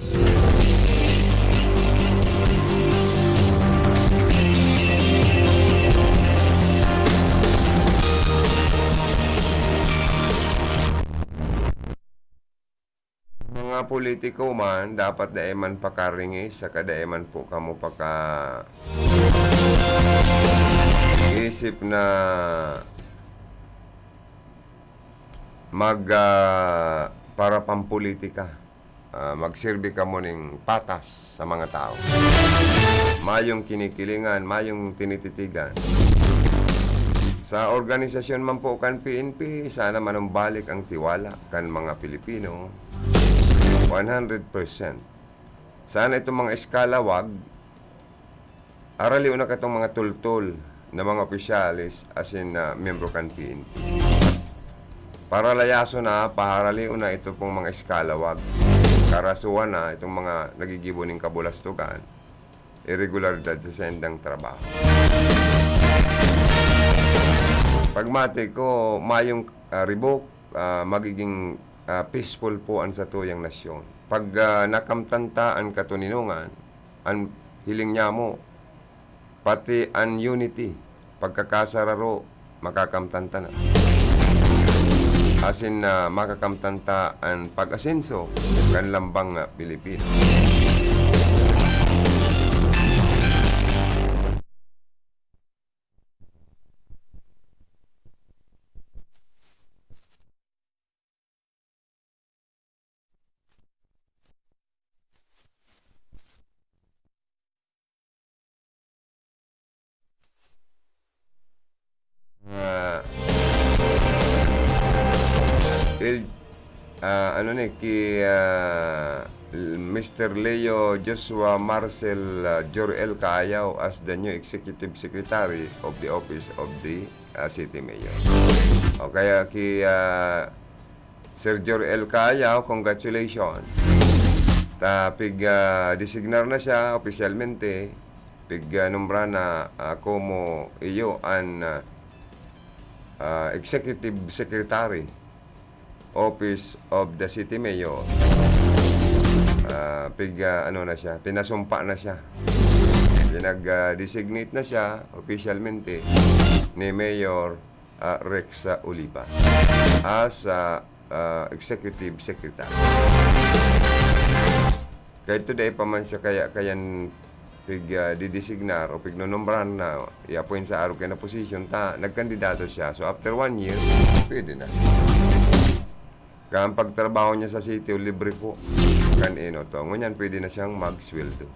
Mga politiko man, dapat dai man pakaringis, saka dai man po kamo paka-isip na mag, ah, para pampolitika. Ah, magserbi kamo ning patas sa mga tao. Mayong kinikilingan, mayong tinititigan. Sa organisasyon man po kan P N P, sana manumbalik ang tiwala kan mga Pilipino, one hundred percent. Sana itong mga eskalawag, aralion na katong mga tultol na mga opisyales, asin na miyembro kan P N P. Paralayason na, paharalion na ito pong mga eskalawag. Karasuhan na itong mga nagigibo ning kabulastugan, iregularidad sa saindang trabaho. Pagmati ko, mayong, ah, ribok, ah, magiging, ah, peaceful po ang satuyang nasyon. Pag, ah, nakamtan ta an katoninongan, an hiling nyamo, pati an unity, pagkakasararo, makakamtan ta na. Asin na makakamtan ta an pag-asenso kan lambang nga Pilipinas. Ah, ano ni, ki, ah, Mister Leo Joshua Marcel, ah, Jor-el Kaayaw as the new executive secretary of the office of the, ah, city mayor. O kaya ki, ah, Sir Jor-el Kaayaw, congratulations. Ta pig, ah, designar na siya opisyalmente, pig, ah, nombra na, ah, komo iyo an, ah, ah, executive secretary. Office of the City Mayor. Ah, pig, ah, ano na siya, pinasumpa na siya. Pinag, ah, designate na siya opisyalmente ni Mayor, ah, Rex, ah, Oliva as, ah, ah, Executive Secretary. Kaya today pa man siya kaya, kayan pig, ah, didesignar o pignonombrahan na i-appoint sa arog kaya na posisyon, ta nagkandidato siya. So, after one year, pwede na. Kaya ang pagtrabaho niya sa sitio, libre po. Kan eno to. Ngunyan, pwede na siyang magsweldo.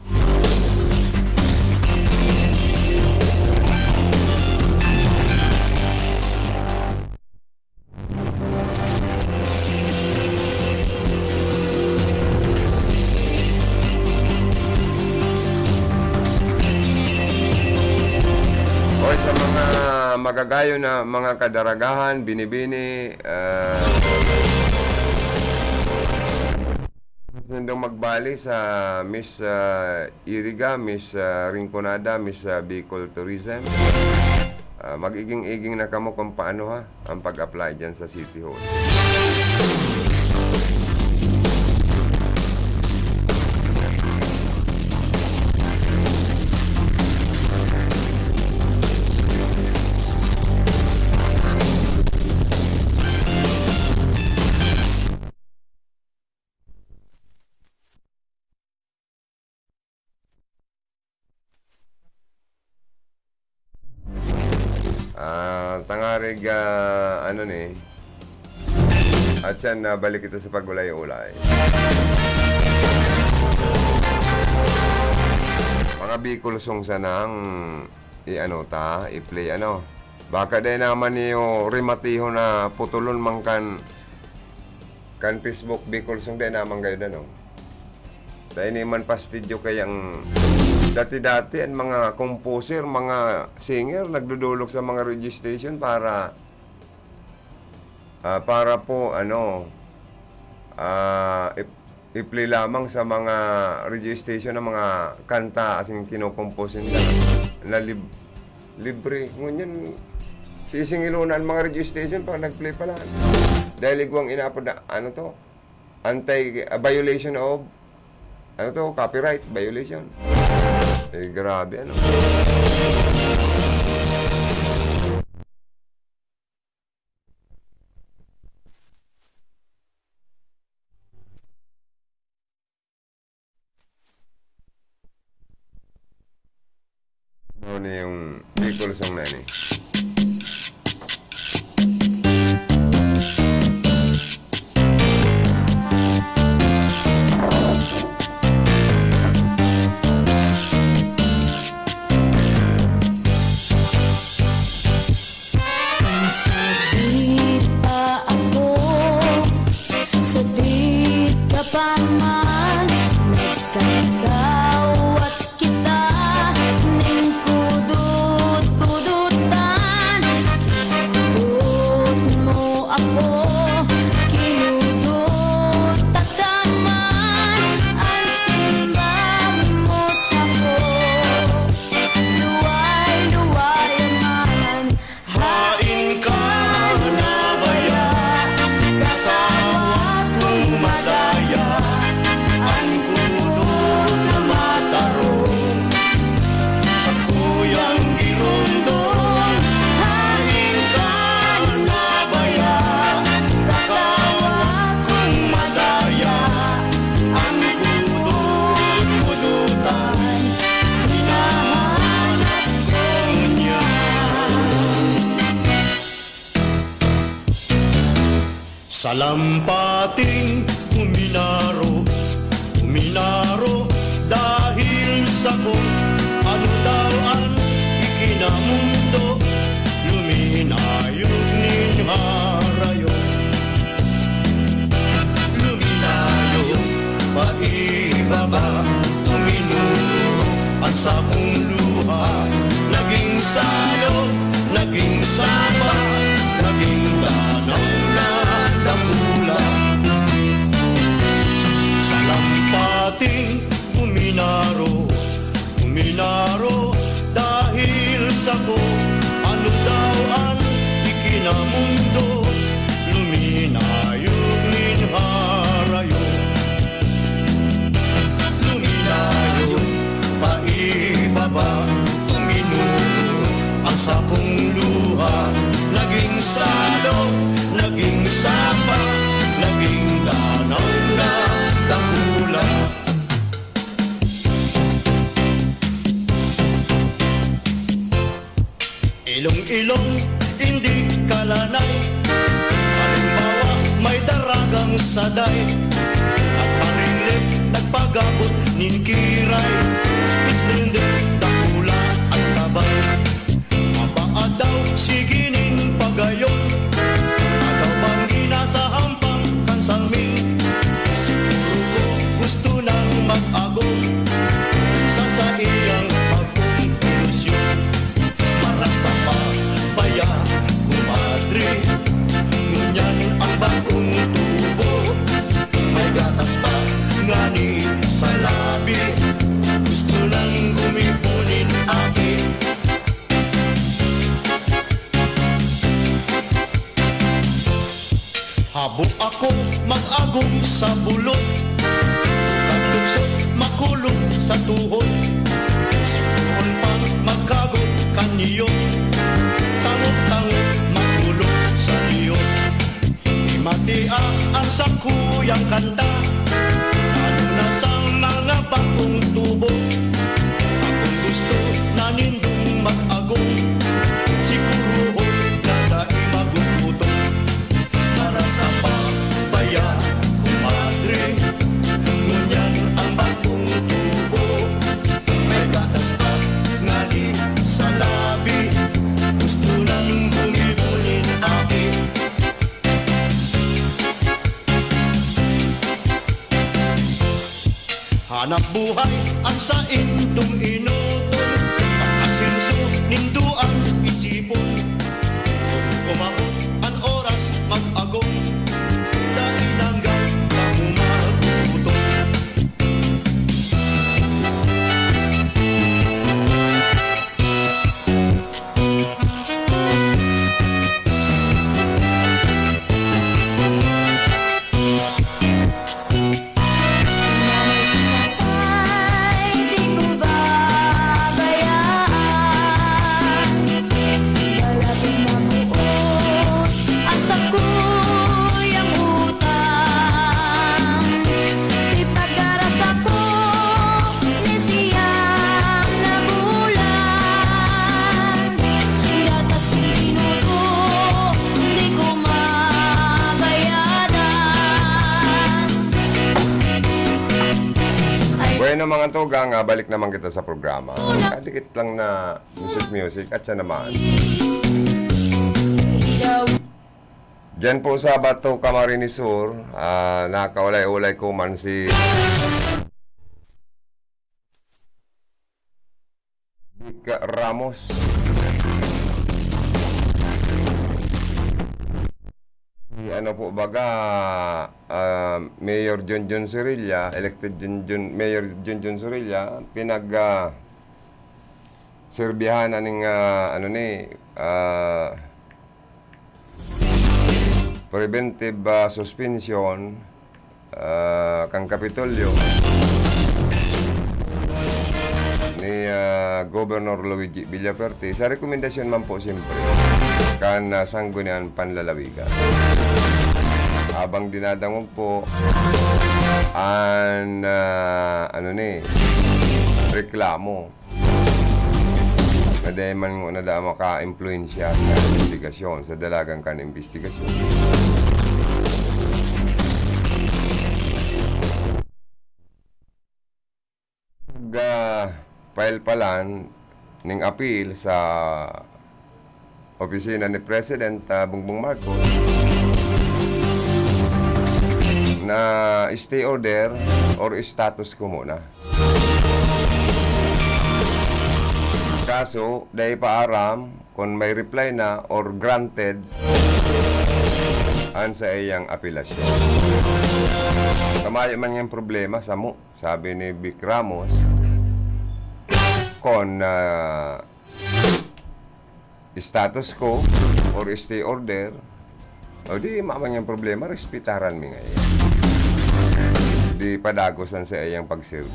Oy, sa mga magagayon na mga kadaragahan, binibini, ah, nindong magbali sa Miss, ah, Iriga, Miss, ah, Rinconada, Miss, ah, Bicol Tourism. Ah, mag-iging-iging na kamo kung paano, ha, ang pag-apply dyan sa City Hall. Ah, tangarig, ah, ano ni? At yan, nabalik kita sa pag-ulay-ulay. Mga Bicol song sana ang i-ano ta, i-play, ano. Baka dai naman niyo rimatihon na putulon man kan, kan Facebook Bicol song, dai naman gayud, ano. Dai ni man pastidyo kayang dati-dati an mga composer, mga singer nagdodolok sa mga radio station para, ah, para po, ano, ah, ip-, i-play lamang sa mga radio station ang mga kanta asin kinokompose nila na lib-, libre. Ngunyan, sisingilon na an mga radio station pag nag-play pa lang. Dahil igwang inapod na, ano to? Anti, ah, violation of, ano to? Copyright violation. Eh, grabe, ano? Ano na yung Bicol song na yan eh? Sadit pa ako, sadit ka pa man, nagkakawat kita ning kudot-kudotan. Kinudot mo ako, kinudot ta ka man, an simbag mo sako, luway-luway man. Hain ka na baya, katawat kong madaya, an kudot na matarong, sakuyang giromdom. Hain ka na baya, katawat kong madaya, an kudot-kudotan, hinahanap ko ngunyan. Sa lampating uminaro, uminaro dahil sako, ano daw an ikinamundo, luminayog nin harayo. saday, at parinlip nagpagabot nin kiray. Islindek dakula an tabay. Mapaadaw, sige nin pagayon. Adaw man ginasa hampang kan salming. Si Kurugo gusto nang mag-agom sa saiyang bagong ilusyon. Marasa pa baya, kumadre, ngunyan ang bagong tubo. May gatas pa ngani sa labi, gusto nang gumibo nin aki. Habo ako mag-agom sa bulot, kan lungsod makulog sa tuhod. Suon pang magkagom kan niyot, tangog-tangog makulog sa niyot. Di matia ang sakuyang kanta, lalo na sa mga bagong tubo. Akong gusto na nindong mag-agom, siguro ho dada i magugutom. Para sa pabaya, kumadre, ngunyan ang bagong tubo. May gatas pa ngani sa labi, gusto nang gumibo nin aki. Hanap buhay ang saindong enoton, pag-asenso nindo an isipon. Kun umabot an oras mag-agom, dai nanggad kamo magutom. Siyam na bulan, gatas kong tinubo, di ko mabayadan. Ay, Bueno, mga tugang, ah, balik naman kita sa programa. Kadikit lang na music-music at siya naman. Ikaw. Diyan po sa Bato, Camarines Sur, ah, nakaulay-ulay ko man si Vic Ramos. Si ano po baga, ah, Mayor Junjun Sorilla, elected Junjun, Mayor Junjun Sorilla, pinag, ah, serbihan aning, ah, ano ni, ah, preventive, ah, suspension, ah, kan Kapitolyo ni, ah, Governor Luigi Villafuerte, sa rekomendasyon man po, siyempre, kan, ah, Sangguniang Panlalawigan. Habang dinadangog po an, ah, ano ni, reklamo na dai man ngona daa maka-impluwensya sa imbestigasyon, sa dalagan kan imbestigasyon. Ga-file palan ning appeal sa opisina ni President, ah, Bongbong Marcos na stay order or status quo muna. Kaso, dai pa aram kun may reply na or granted an saiyang apelasyon. Kamayo man ngang problema, samo, sabi ni Vic Ramos, kun, ah, status quo or stay order, o di, mayo man ngang problema, respetaran mi ngaya. Di padagos an saiyang pagserbi.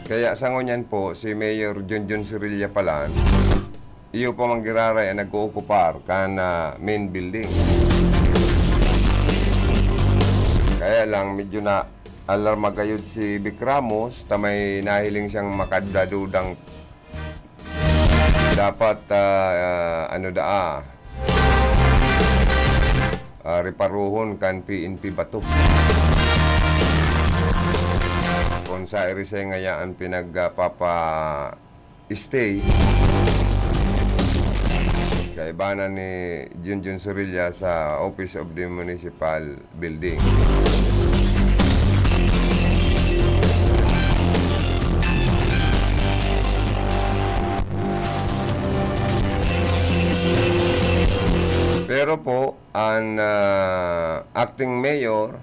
Kaya sa ngunyan po, si Mayor Junjun Sorilla palan, iyo pa man giraray an nag-ookupar kan, ah, main building. Kaya lang, medyo naalarma gayod si Vic Ramos ta may nahiling siyang makaduda-dudang dapat, ah, ah, ano daa, reparohon kan P N P bato. Kun sa Irisay ngaya an pinagpapa-stay, kaibanan ni Junjun Sorilla sa Office of the Municipal Building. Pero po, an, ah, acting mayor,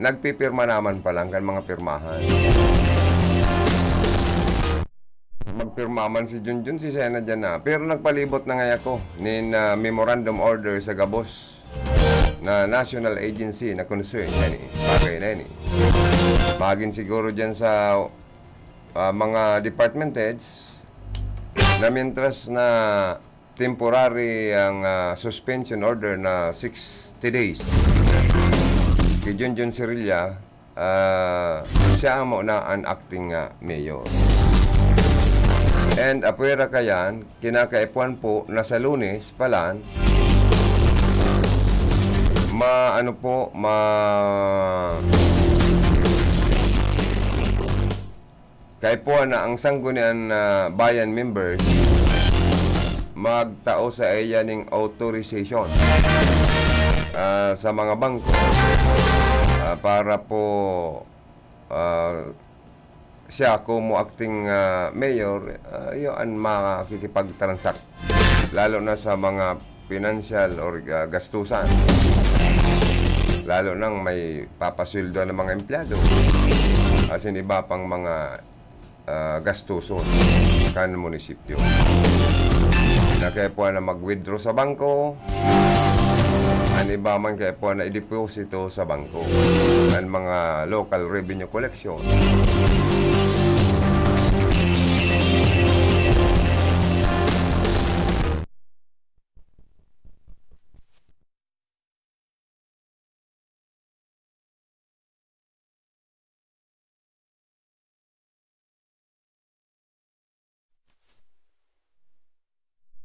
nagpipirma naman pa lang kan mga pirmahan. Magpirma man si Junjun, si Sena dyan na. Pero nagpalibot na ngay ako nin, ah, memorandum order sa gabos na national agency na concern. Yan eh, bagay na yan eh. Magin siguro dyan sa, ah, mga department heads na mientras na temporary ang, ah, suspension order na sixty days. Kay Junjun Sorilla, ah, siya amo na an acting, ah, mayor. And apwera kayan, kinakaipuhan po na sa Lunes palan, ma-, ano po, ma-, kaipuhan na ang Sanggunian, ah, Bayan members magtao sa iya ning authorization, ah, sa mga bangko, ah, para po, ah, siya kumo acting, ah, mayor, ah, iyo an makikipagtransact, lalo na sa mga pinansyal or, ah, gastusan. Lalo nang may papasweldo ng mga empleyado, asin iba pang mga, ah, gastuson kan munisipyo. Na kaipuhan na mag-withdraw sa bangko, an iba man kaipuhan na ideposito sa bangko, an mga local revenue collection.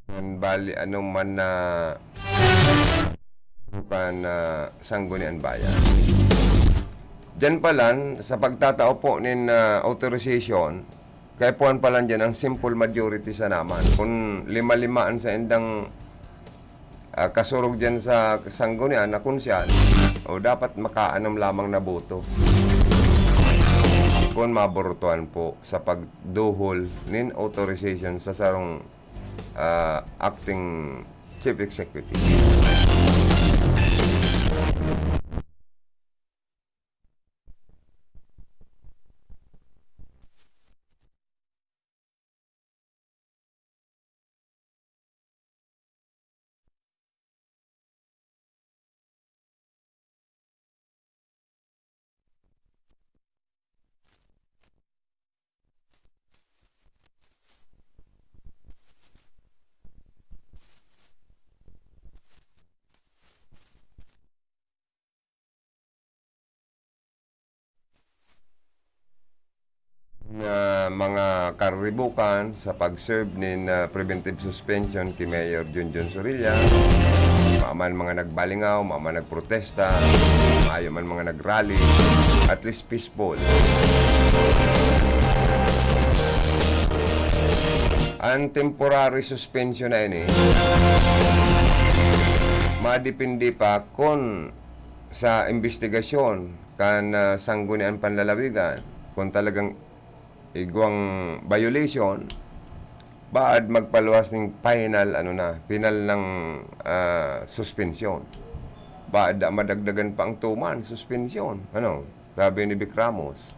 Yan, bali, ano man na kan, ah, Sanggunian Bayan. Diyan pa lang, sa pagtatao po nin, ah, authorization, kaipuhan pa lang diyan ang simple majority sana man. Kun lima-lima an saindang, ah, kasurog diyan sa Sanggunian na konsehal, o dapat makaanom lamang na boto. Kun maborutuhan po sa pagduhol nin authorization sa sarong, ah, acting chief executive. Na mga kariribukan sa pag-serve nin, ah, preventive suspension ki Mayor Junjun Sorilla. Mayo man mga nagbalingaw, mayo man nagprotesta, mayo man mga nag-rally, at least peaceful. Ang temporary suspension na ini, madepende pa kun sa imbestigasyon kan, ah, Sangguniang Panlalawigan, kung talagang igwang violation, baad magpaluwas ning final, ano na, final ng, ah, suspensyon. Baad da madagdagan pa ang two months suspensyon. Ano? Sabi ni Vic Ramos.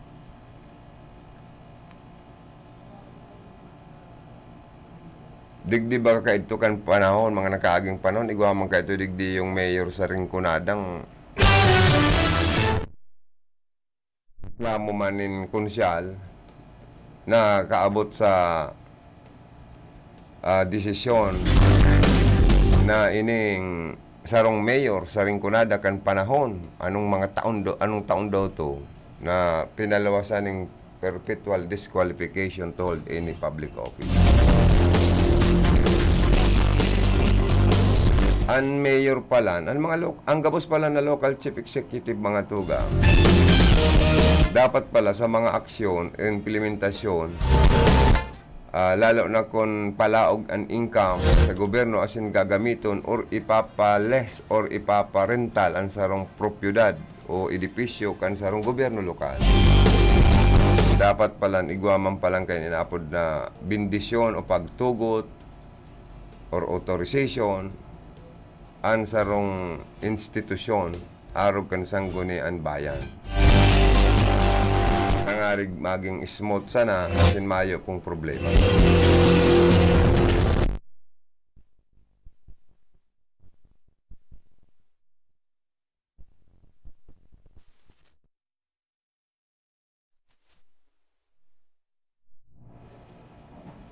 Digdi ba kaidto kan panahon, mga nakaaging panahon, igwa man kaidto digdi yung mayor sa Rinconada, reklamo man nin konsehal na kaabot sa, ah, desisyon na ining sarong mayor sa Rinconada kan panahon, anong mga taon do-, anong taon daw to, na pinaluwasan ning perpetual disqualification to hold any public office. An mayor pala, an mga lo-, ang gabos pala na local chief executive, mga tugang, dapat pala sa mga aksyon, implementasyon, ah, lalo na kun palaog an income sa gobyerno, asin gagamiton or ipapa-lease or ipaparental an sarong propiedad o edipisyo kan sarong gobyerno lokal. Dapat palan igwa man palan kan inaapod na bendisyon o pagtugot or authorization an sarong institusyon arog kan sanggunian bayan. Tangarig maging smooth sana asin mayo pong problema.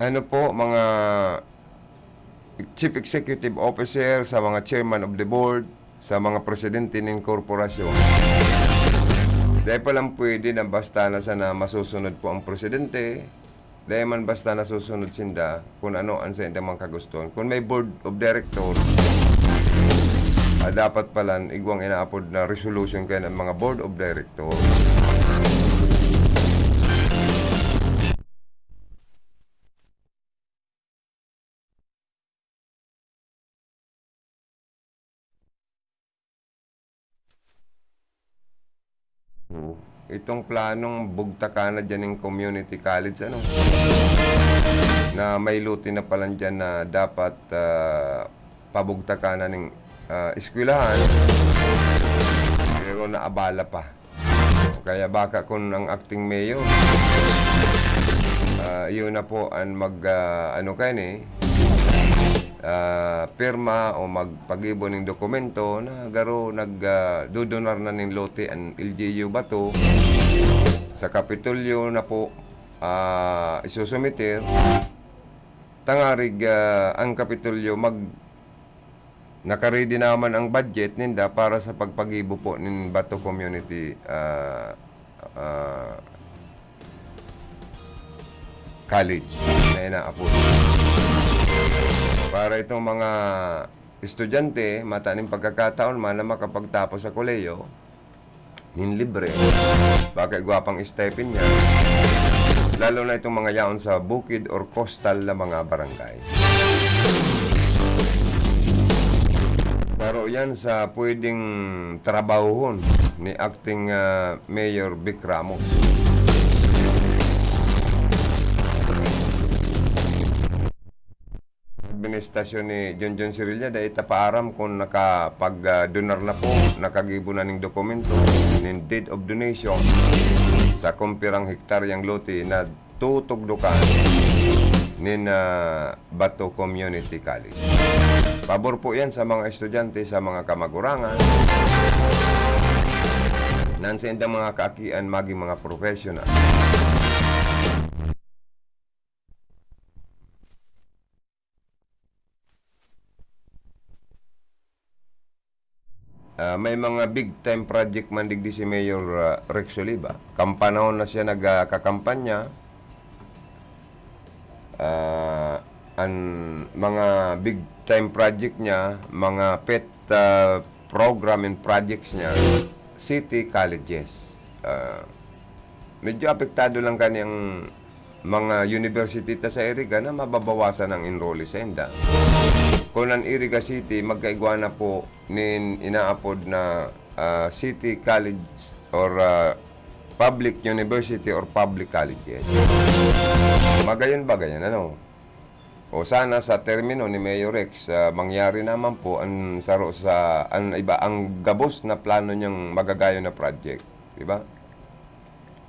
Ano po, mga chief executive officer, sa mga chairman of the board, sa mga presidente nin korporasyon. Dai pa lang pwede na basta na sana masusunod po ang presidente, dai man basta nasusunod sinda kun ano an saindang mga kagustohan. Kun may board of director, ah, dapat palan igwang inaapod na resolution kayan ang mga board of director. Oo. Itong planong bugtakan na dyan ng community college, ano? Na may lote na pala dyan na dapat, ah, pabugtakan na ng, ah, eskwelahan. Pero naabala pa. Kaya baka kung ang acting mayor, ah, yun na po ang mag, ah, ano kayan eh, ah, pirma o magpagibo ning dokumento na garo nag, ah, dodonar na ning lote ang L G U Bato sa Kapitolyo na po, ah, isusumiter. Tangarig, ah, ang Kapitolyo mag-, naka-ready naman ang budget ninda para sa pagpagibo po nin Bato Community, ah, ah, College na inaapod. Para itong mga estudyante, mata nin pagkakataon man na makapagtapos sa kolehiyo, nin libre. Baka igwa pang stipend niya. Lalo na itong mga yaon sa bukid or coastal na mga barangay. Pero yan sa pwedeng trabahuhon ni Acting, ah, Mayor Vic Ramos. Administrasyon ni Junjun Sirilla, dai ta pa aram kung nakapag, ah, donar na po, nakagibo na ning dokumento, nin deed of donation sa kumpirang hektaryang lote na tutugdokan nin, ah, Bato Community College. Pabor po yan sa mga estudyante, sa mga kamagurangan, nan sa indang mga kaakian maging mga professional. Ah, may mga big time project man digdi si Mayor, ah, Rex Oliva. Kan panahon na siya nagkakampanya, ah, an mga big time project niya, mga pet, ah, program and projects niya, city colleges. Ah, medyo apektado lang kani ang mga university ta sa Iriga na mababawasan ang enrollee sa inda. Kun an Iriga City, magkaigwa na po nin inaapod na, ah, city college or, ah, public university or public colleges. Magayon ba gayan, ano? O sana sa termino ni Mayor Rex, ah, mangyari naman po ang saro sa, ang iba, ang gabos na plano niyang magagayon na project, di ba?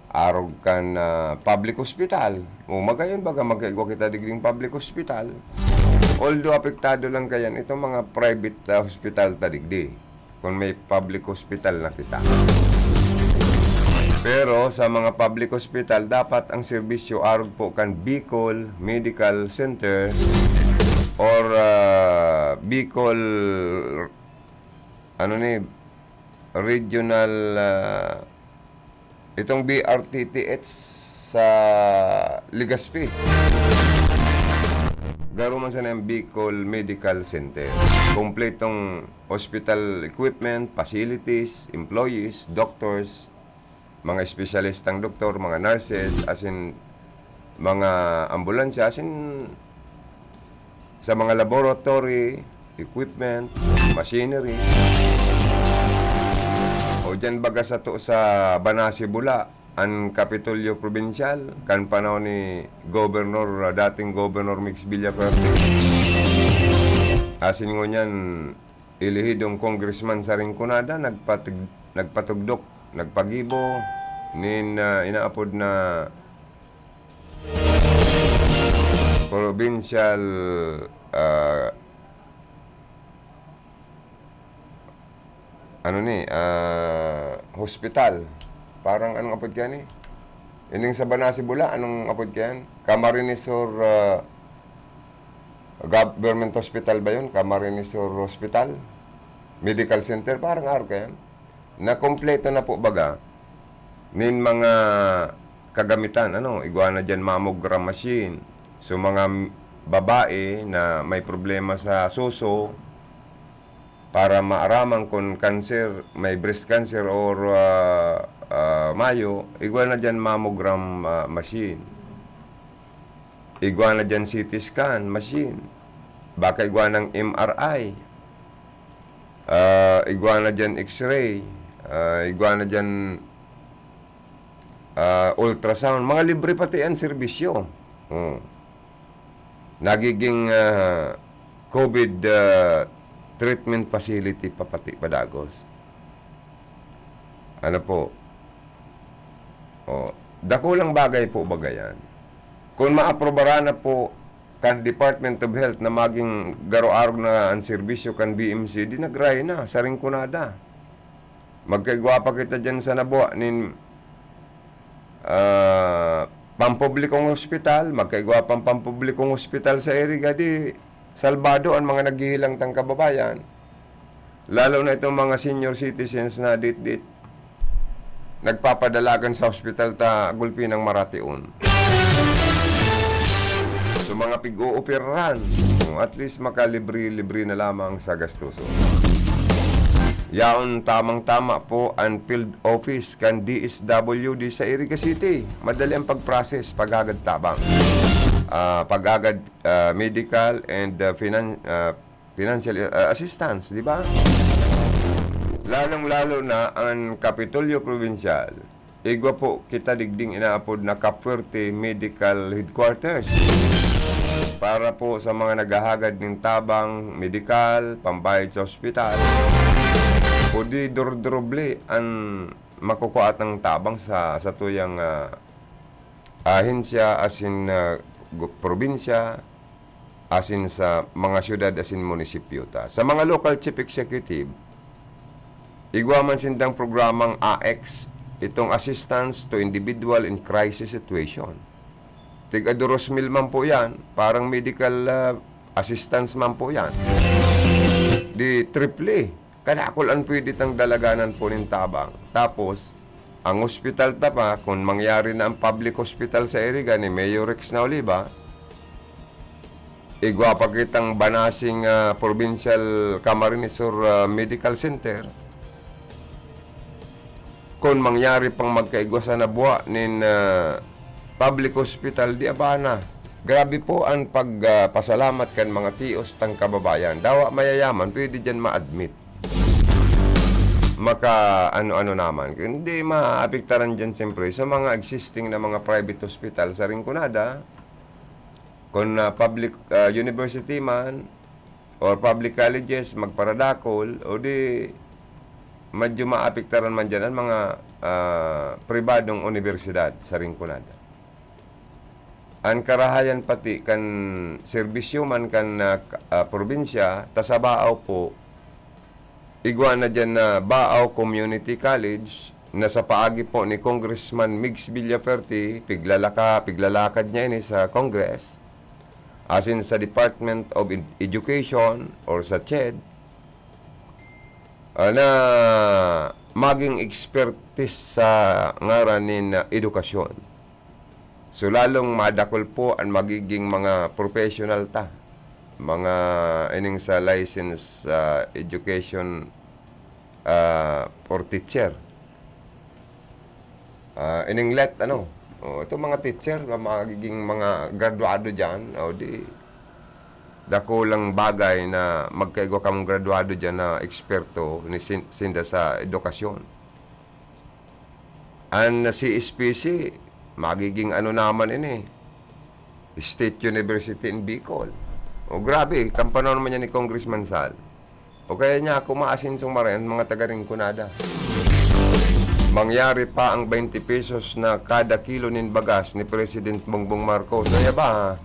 Arog kan, ah, public hospital. O, magayon baga magkaigwa kita digding public hospital. Although apektado lang kayan itong mga private, ah, hospital ta digdi, kung may public hospital na kita. Pero sa mga public hospital, dapat ang serbisyo arog po kan Bicol Medical Center or, ah, Bicol, ano ni, Regional, ah, itong B R T T H sa Legazpi. Garo man sana ang Bicol Medical Center. Kompletong hospital equipment, facilities, employees, doctors, mga espesyalistang doktor, mga nurses, asin mga ambulansya, asin sa mga laboratory, equipment, machinery. O diyan baga sato sa Banasi, Bula, an Kapitolyo Probinsyal, kan panahon ni Governor, dating Governor Migs Villafuerte. Asin ngunyan, elehidong congressman sa Rinconada, nagpatug-, nagpatugdok, nagpagibo nin, ah, inaapod na provincial, ah, ano ni, ah, hospital. Parang anong apod kaya ni? Ining sa Banasi, Bula, anong apod kaya yan? Camarines Sur, ah, Government Hospital ba yun? Camarines Sur Hospital? Medical Center? Parang araw kaya yan? Nakompleto na po baga nin mga kagamitan, ano, igwa na diyan mammogram machine. So, mga m-, babae na may problema sa suso, para maaraman kun cancer, may breast cancer or, ah, ah, mayo, igwa na diyan mammogram, ah, machine. Igwa na diyan C T scan machine. Baka igwa ng M R I. Ah, igwa na diyan X-ray. Ah, igwa na diyan, ah, ultrasound. Mga libre pati ang serbisyo. Oh. Nagiging, ah, COVID, ah, treatment facility pa pati padagos. Ano po? Oh, dakulang bagay po baga yan. Kung maaprobaran na po kan Department of Health na maging garo-arog na ang serbisyo kan B M C, di nagray na sa Rinconada. Magkaigwa pa kita diyan sa nabuha nin, ah, pampublikong ospital, magkaigwa pang pampublikong ospital sa Iriga, di salbado ang mga naghihilang tang kababayan. Lalo na itong mga senior citizens na dit-dit nagpapadalagan sa ospital ta gulpi ng maration. So, mga pig-ooperahan, at least makalibre-libre na lamang sa gastuson. Yaon tamang-tama po ang field office kan D S W D sa Iriga City. Madali ang pag-process, paghagad tabang. Ah, paghagad, ah, medical and, ah, finan-, ah, financial, ah, assistance, di ba? Lalong-lalo na ang Kapitolyo Provincial. Igwa po kita digding inaapod na Capuerte Medical Headquarters. Para po sa mga naghahagad nin tabang, medikal, pambayad sa ospital, o di durdurubli an makukuha tang tabang sa, sa tuyang, ah, ahensya asin, ah, gu-, probinsya, asin sa mga syudad asin munisipyo ta. Sa mga local chief executive, igwa man sindang programang A X, itong Assistance to Individual in Crisis Situation. Tig-a dos mil man po yan, parang medical, ah, assistance man po yan. Di triple. Kadakul an pwede tang dalaganan po nin tabang. Tapos, ang ospital ta pa, kun mangyari na ang public hospital sa Iriga ni Mayor Rex na Oliva, igwa pa kitang Banasing, ah, Provincial Camarines Sur, ah, Medical Center. Kun mangyari pang magkaigwa sa nabuha nin, ah, public hospital, di abana. Grabe po ang pag, ah, pasalamat kan mga tios tang kababayan. Dawa mayayaman, pwede diyan ma-admit. Maka ano-ano naman. Hindi maapektaran diyan, siyempre, sa mga existing na mga private hospital sa Rinconada. Kung, ah, public, ah, university man, or public colleges, magparadakol, o di medyo maapektaran man diyan ang mga, ah, pribadong unibersidad sa Rinconada. Ang karahayan pati kan serbisyo man kan, ah, k-, ah, probinsya, ta sa Baao po, igwa na diyan na Baao Community College, na sa paagi po ni Congressman Migs Villafuerte, piglalaka-, piglalakad niya ini sa Congress, asin sa Department of Ed-, Education or sa CHED, ah, na maging expertise sa ngaran nin, ah, edukasyon. So, lalong madakul po an magiging mga professional ta. mga ining sa license, ah, education, ah, for teacher. Ah, ining let, ano, oh, itong mga teacher na magiging mga graduado diyan, o di, dakulang bagay na magkaigwa kamong graduado diyan na eksperto ni sin-, sinda sa edukasyon. An C S P C, magiging ano naman ini, State University in Bicol. O, grabe, kampanaw naman yan ni Congressman Sal. O kaya niya ako maasin sumara an mga taga Rinconada. Mangyari pa ang twenty pesos na kada kilo nin bagas ni President Bongbong Marcos. Kaya ba,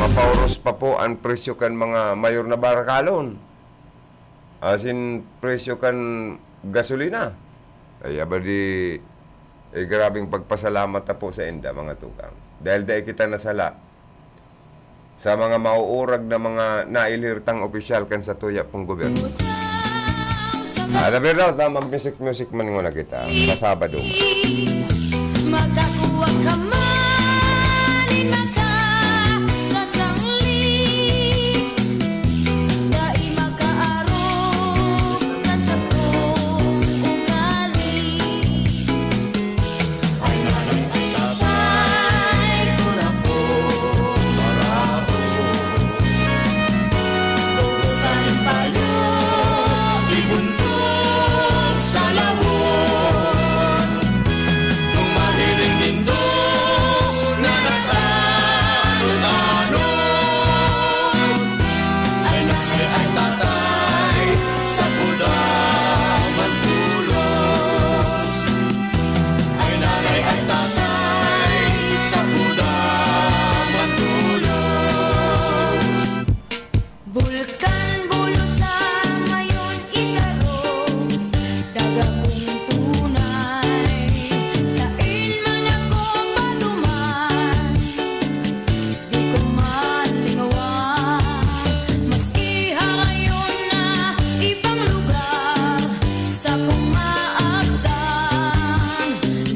mapauros pa po ang presyo kan mga mayor na barakalon? Asin presyo kan gasolina. Ay, aba di, eh, grabeng pagpasalamat ta po sa inda, mga tugang. Dahil dai kita nasala sa mga mauurag na mga nailhirtang opisyal kan satuya pong gobyerno. Alam mo daw, tamang music-music man nguna kita. Sa Sabado. Magkakuwang ka man, makakasangli. Dai makaarog kan sakong ugali. Ay, nanay, ay, tatay, ko na po, maraot. Bubutan payo, ibuntog sa lawon. Kung mahiling nindo na natanon-anon, ay nanay, ay tatay, sa kuda magbulos. Ay nanay, ay tatay, sa kuda magbulos. Bulkan bulos sa mayon isaro, daga kong tunay, sain man ako paduman. Di ko man lingawan, maski harayon na ibang lugar, sakong maabtan.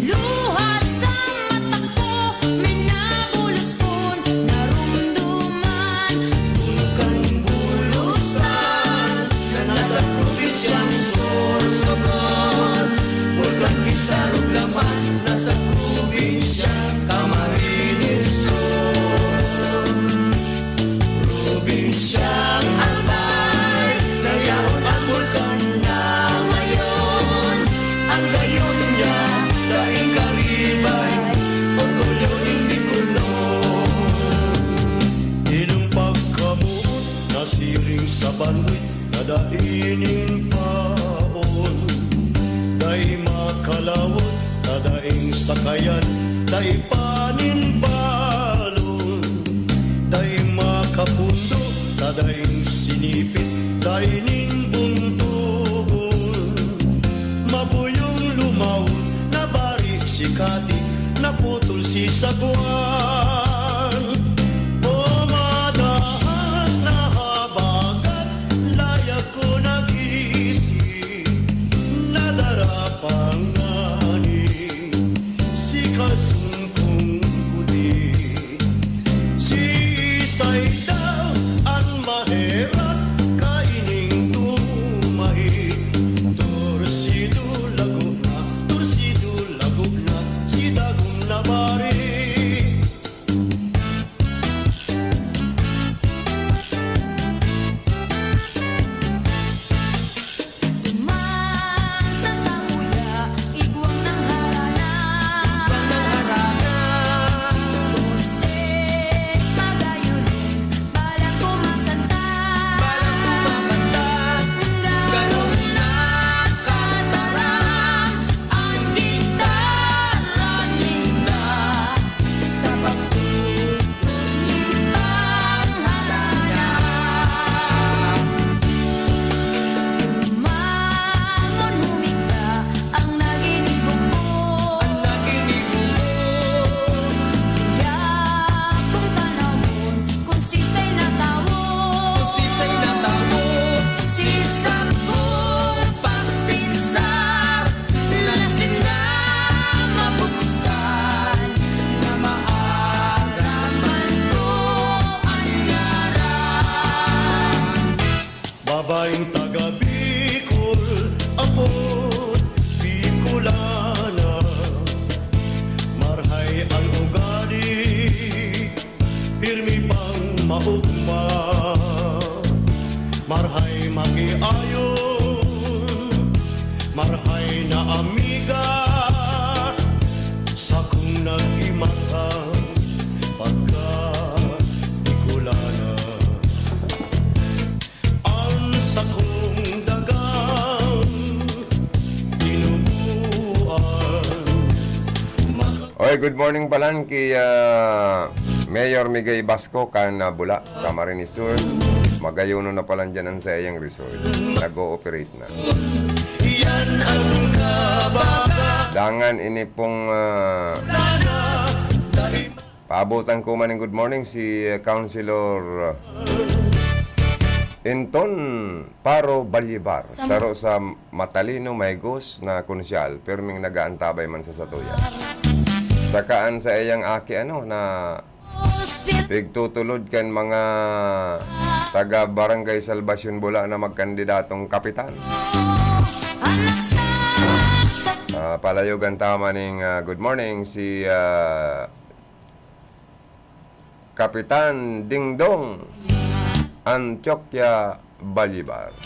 Luha sa mata ko, minabulos kun narumduman. Bulkan bulos na nasa probinsyang Sorsogon. Bulkan Pizarro Laman nasa probinsyang Camarines Sur. Probinsyang Albay, na yaon ang bulkan na mayon. Ang gayon niya, daing karibay, orgulyo nin Bicolon. Inong pagkamoot, nasiring sa banwit, na dai nin paon. Dai makalawot, ta daing sakayan, dai pa nin balon. Dai makapundo, ta daing sinipit, dai nin buntogon. Mabuyong lumaon, nabari si Kati, naputol si Sagwan. O madahas na habagat, layag ko nag-iisip, nadara pa ngani si kalson kong Eh, good morning palan ki, ah, Mayor Miguel Basco kan, ah, Bula, Camarines Sur. Magayonon na palan diyan an saiyang resort. Nag-ooperate na. Yan ang kabaga. Dangan ini pong, ah, paabotan ko man ning good morning si, ah, Councilor, ah, Enton Paro Balyebar, saro sa matalino, mahigos na konsyal, pirming nag-aantabay man sa satuya. Saka an saiyang aki, ano, na pigtutulod kan mga taga Barangay Salvacion Bula na magkandidatong kapitan. Ah, palayogan ta man ning, ah, good morning, si, ah, Kapitan Dingdong Antioquia Balibar.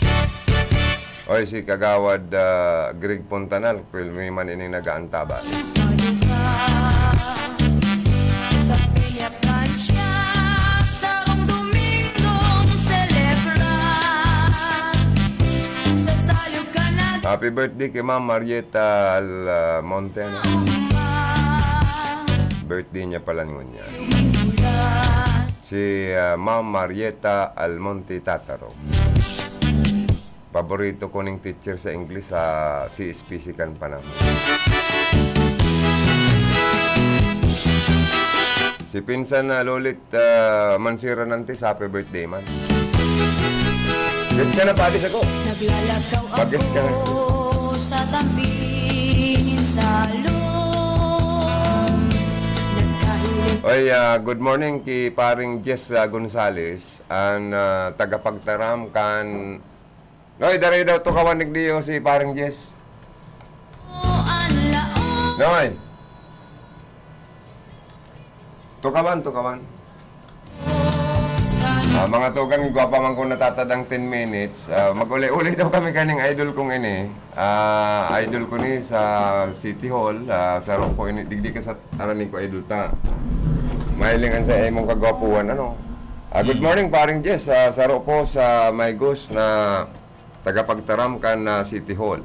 Oy, si Kagawad, ah, Greg Puntanal, pirmi man ining nag-aantabay. Sa Peña Francia, sarong Domingong selebra. Sa Salud ka nag- Happy birthday kay Ma'am Marieta Almonte, no? Birthday niya pala ngunyan. Si, ah, Ma'am Marieta Almonte Tataro. Paborito ko ning teacher sa English sa C S P C kan panahon. Si pinsan na Lolit, ah, Mansira Nantis, happy birthday man. Yes ka na, padi sa ko. Naglalakaw Mag-guess ka na. Ako sa tambing salon. Nagkahiling Oy, ah, good morning ki paring Jess, ah, Gonzales, an, ah, tagapagtaram kan Noy, dara daw tukawan digdi si Parang Jess. Noy! Tukawan, tukawan. Ah, mga tugang, igwa pa man kung natatadang ten minutes. Ah, mag-uli-uli daw kami kaning idol kong ini. Ah, idol ko ni sa City Hall. Ah, saro ko ini, digdi ka sa arani ko, idol ta. Mahiling an sa imong kagwapuhan, ano? Ah, good morning, Paring Jess. Ah, saro ko sa Maygos na tagapagtaram kan, ah, City Hall,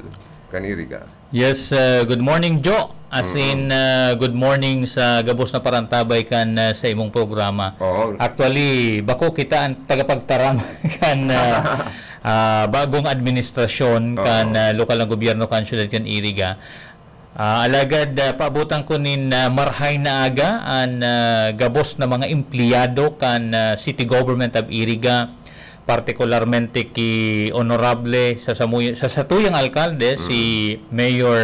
kan Iriga. Yes, ah, good morning, Jo. As Mm. in, ah, good morning sa gabos na parantabay kan, ah, sa imong programa. Oo. Actually, bako kita an tagapagtaram kan, ah, ah, bagong administrasyon Oo. kan, ah, lokal na gobyerno kan siyudad kan Iriga. Ah, alagad, ah, paabotan ko nin, ah, marhay na aga an, ah, gabos na mga empleyado kan, ah, City Government of Iriga, partikularmente ki Honorable sa samuy-, sa satuyang alkalde, si Mm. Mayor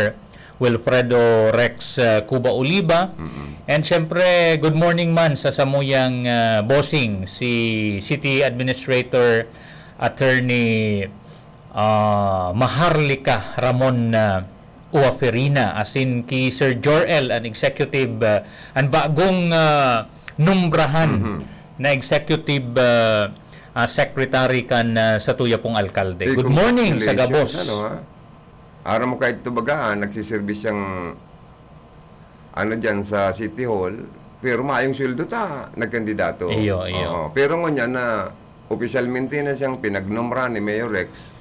Wilfredo Rex, ah, Cuba Oliva. Mm. And siyempre, good morning man sa samuyang, ah, bossing, si City Administrator Attorney, ah, Maharlika Ramon, ah, Uaferina, asin ki Sir Jor-El, an executive, ah, an bagong, ah, numbrahan Mhm. na executive, ah, ah, secretary kan, ah, satuya pong alkalde. Eh, Good morning sa congratulations, gabos. ano, ha? Aram mo, kahit ito baga, ah, nagsiservis siyang, ano, dyan sa City Hall, pero maayong sweldo ta nagkandidato. Iyo, iyo. Oo. Pero ngunyan na opisyalmente na siyang pinagnomra ni Mayor Rex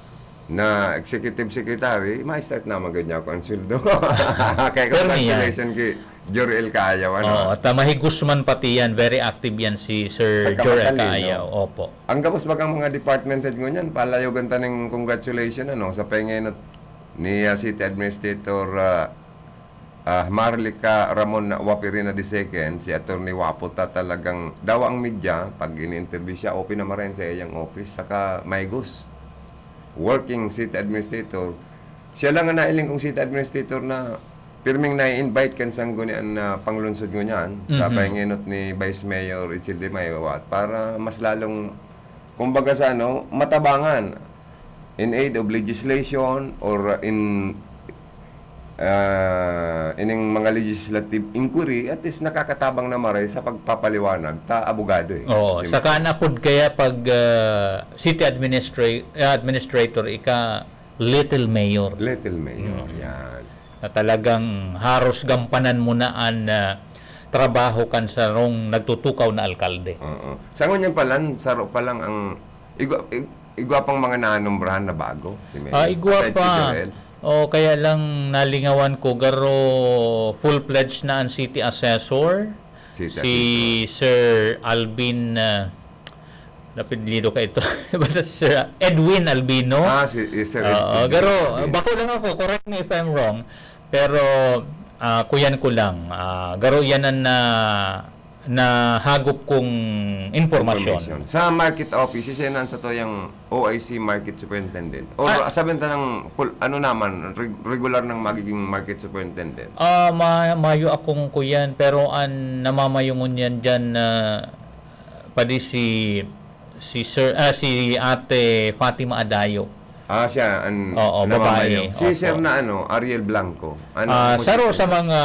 na executive secretary, ma-start na magad niya ako ang sweldo. Kaya Pero niya. congratulations kay Jor-El Kaayaw, ano? Oo, at, ah, mahigos man pati yan, very active yan si Sir Sa Jor-El kamatalino. Kaayaw. Opo. Ang gabos bagang mga department head ngunyan, palayogan ta ning congratulations, ano, sa pangenot ni, ah, City Administrator, ah, ah, Marlica Ramon Waperina the second, si Attorney Wapo ta talagang dawa ang media, pag ini-interview siya, open na maray sa iyang office, saka maigos. Working City Administrator. Siya lang ang nailing kong City Administrator na pirming nai-invite kan sanggunian na panglungsod ngunyan, sa Mhm. pangenot ni Vice Mayor Richel de Mayo, at para mas lalong, kumbaga sa ano, matabangan in aid of legislation or in, ah, ining mga legislative inquiry, at least nakakatabang na maray sa pagpapaliwanag ta abogado eh. Oo, Simple. saka an apod kaya pag, ah, city administra-, administrator, ika Little Mayor. Little Mayor, Mm. yan. Na talagang haros gampanan mo na an, ah, trabaho kan sarong nagtutukaw na alkalde. Oo. Sa ngunyan palan, saro pa lang ang igwa, ig-, igwa pang mga nanumbrahan na bago, si Mayor. Ah, igwa Aside pa. kay Joel. O, kaya lang nalingawan ko, garo full-fledged na an city assessor, City si assessor. Sir Alvin, ah, apelyido ka ito. Basta si Sir Edwin Albino. Ah, si, si Sir Oo, Edwin garo, Albino. Bako lang ako, correct me if I'm wrong. Pero, ah, kuyan ko lang. Ah, garo yan ang na, nahagop kong impormasyon. Information. Sa market office, siya na sa to yung O I C market superintendent. Or Ah. sabi ta ng pul-, ano naman, reg-, regular ng magiging market superintendent. Ah, ma-, mayo akong kuyan, pero an namamayungon yan dyan, ah, padi si, si Sir, ah, si Ate Fatima Adayo. Ah, siya, an Oo, namamayo. Babae. Si Opo. Sir na ano, Ariel Blanco. Ano Ah, ang saro posisyon sa niya? Mga,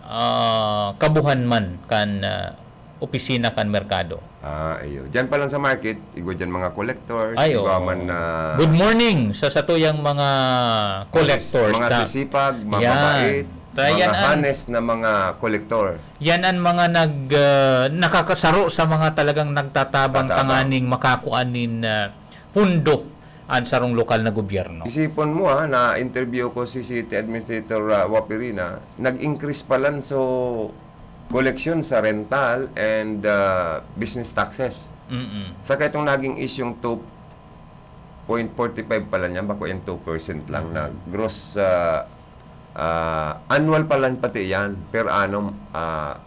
ah, kabuhan man kan, ah, opisina kan merkado. Ah, iyo. Diyan pa lang sa market, igwa diyan mga collectors, Ay, igwa oo. man na Good morning sa satuyang mga collectors mga na sisipag, Yan. mababait, Kaya mga yan an honest na mga collector. Yan an mga nag, ah, nakakasaro sa mga talagang nagtatabang Tatabang. tanganing makakua nin, ah, pundo an sarong lokal na gobyerno. Isipon mo, ah, na-interview ko si City Administrator, ah, Wapirina, nag-increase pa lang so koleksyon sa rental and, ah, business taxes. Mm-mm. Saka itong naging isyung two point forty five pala niya, bako yung two percent lang na Mm-mm. gross, ah, ah, annual pala pati yan, per annum, ah,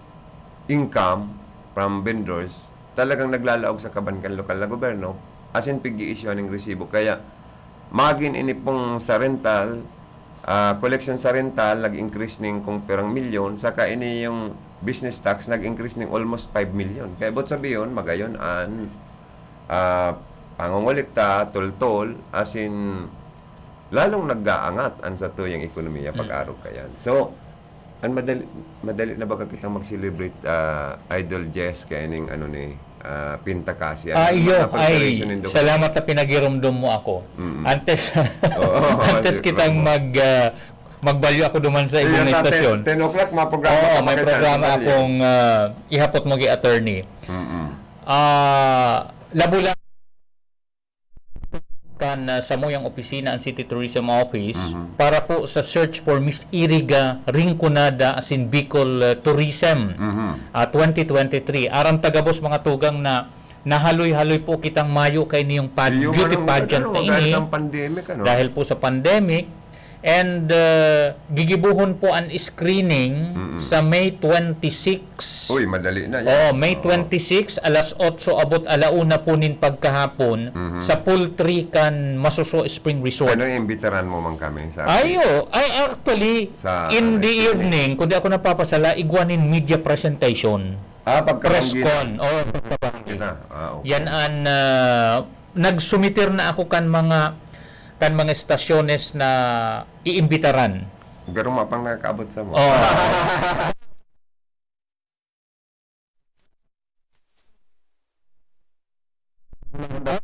income from vendors, talagang naglalaog sa kaban kan lokal na gobyerno, as in, pig-i-issue ning resibo. Kaya, magin ini pong sa rental, ah, collection sa rental, nag-increase ning kung pirang milyon, saka ini yung business tax, nag-increase ning almost five million. Kaya, buot sabihin, magayon an, ah, pangongolekta, toltol, as in, lalong nag-aangat an satuyang ekonomiya Mm. pag-arog kayan. So, an madali, madali na baga kitang mag-celebrate, ah, Idol Jess, kaya ning ano ni, ah, Pinta Kasi. Ah, Ano iyo, mga preparation ay, nindo? Salamat na pinagirumdom mo ako. Mm-mm. Antes, Oo, antes sige, kitang oo. mag, ah, magbalyo ako duman sa Iyo, ibang na ta-, istasyon. ten, ten o'clock, mga programa Oo, ka may pa dyan, programa balyo. akong, ah, ihapot mo kay attorney. Mm-mm. Ah, labo lang kan, ah, samuyang opisina ang City Tourism Office Mhm. para po sa search for Miss Iriga Rinconada as in Bicol, ah, Tourism, Mhm. ah, twenty twenty-three. Aram ta gabos, mga tugang, na nahaloy-haloy po kitang mayo kaini yung pad-, Iyo beauty man ang pageant ano, na dahil ini. ng pandemic, ano? Dahil po sa pandemic, And, uh, gigibohon po an screening Mm-mm. sa May twenty-six. Uy, madali na yan. Oh, May Oo. twenty-six, alas otso abot ala una po nin pagkahapon Mhm. sa pool three kan Masuso Spring Resort. Ano, imbitaran mo man kami sa Ay, oh. Ay, actually, Sa in the screening. evening, kung di ako napapasala, igwa nin media presentation. Ah, pagkabanggi na. Press con. Oh, pagkabanggi. Na. Ah, okay. Yan an, ah, nagsumiter na ako kan mga, kan mga estasyones na iimbitaran. Garong mapang nakakaabot sa mo. Oh.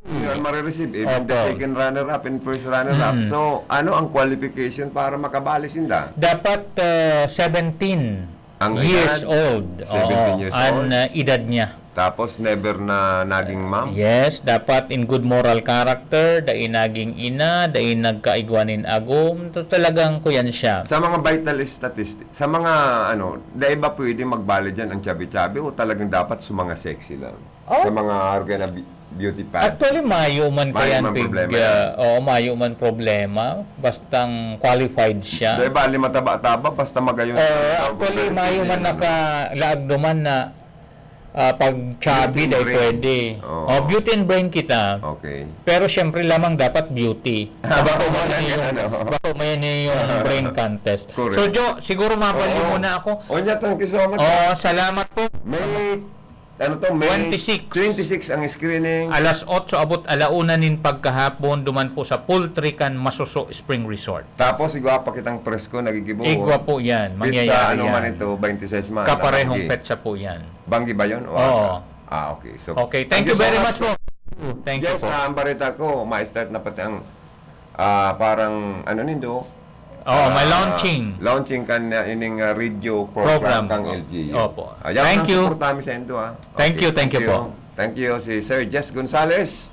Yun, marireceive, even the Opo. second runner-up and first runner-up. Mm. So, ano ang qualification para makabali sinda? Dapat, ah, seventeen Ang years edad, old. seventeen Oo, years an, old. ah, edad niya. Tapos never na naging ma'am? Yes, dapat in good moral character, dai naging ina, dai nagkaigwa nin agom. To, talagang kuyan siya. Sa mga vital statistic, sa mga ano, dai ba pwede magbali dyan ang chubby-chubby o talagang dapat sa mga sexy lang? Oh. Sa mga arugay na bi-, beauty pad? Actually, mayo man Mayo kayan man pig-, problema ah, yan. oo, mayo man problema. Bastang qualified siya. Dai ba, lima taba-taba, basta magayon Oo, ang actually, tao, mayo pwede man na. nakalaag duman na, ah, pag chubby, Beauty and dai brain. pwede. Oo. Oh, beauty and brain kita. Okay. Pero siyempre lamang dapat beauty. Bako man yan yung, Ano? bako man yan yung brain contest. Correct. So, Jo, siguro mabalyo Oo. muna ako. O niya, thank you so much. Oo, salamat po. May, ano to, May Twenty-six. twenty-six ang screening. Alas otso abot ala una nin pagkahapon, duman po sa pool three kan Masuso Spring Resort. Tapos, igwa pa kitang presko, nagigibo. Igwa po yan. Mangyayari Petsa, ano man yan. ito, twenty-six man, Kaparehong nabanggi. petsa po yan. Banggi ba yun? O Oo. ata? Ah, okay. So, Okay, thank thank you you so very much. much po. Thank you Yes, po. ah, ang balita ko, ma-start na pati ang, ah, parang, ano nindo? Oo, may Ah, launching. launching kan, ah, ining, ah, radio program Program. kang L G U. Opo. Ah, yan Thank ang you. suportahan mi sa indo, ah. Thank Okay, you, thank thank you you. po. Thank you, si Sir Jess Gonzalez.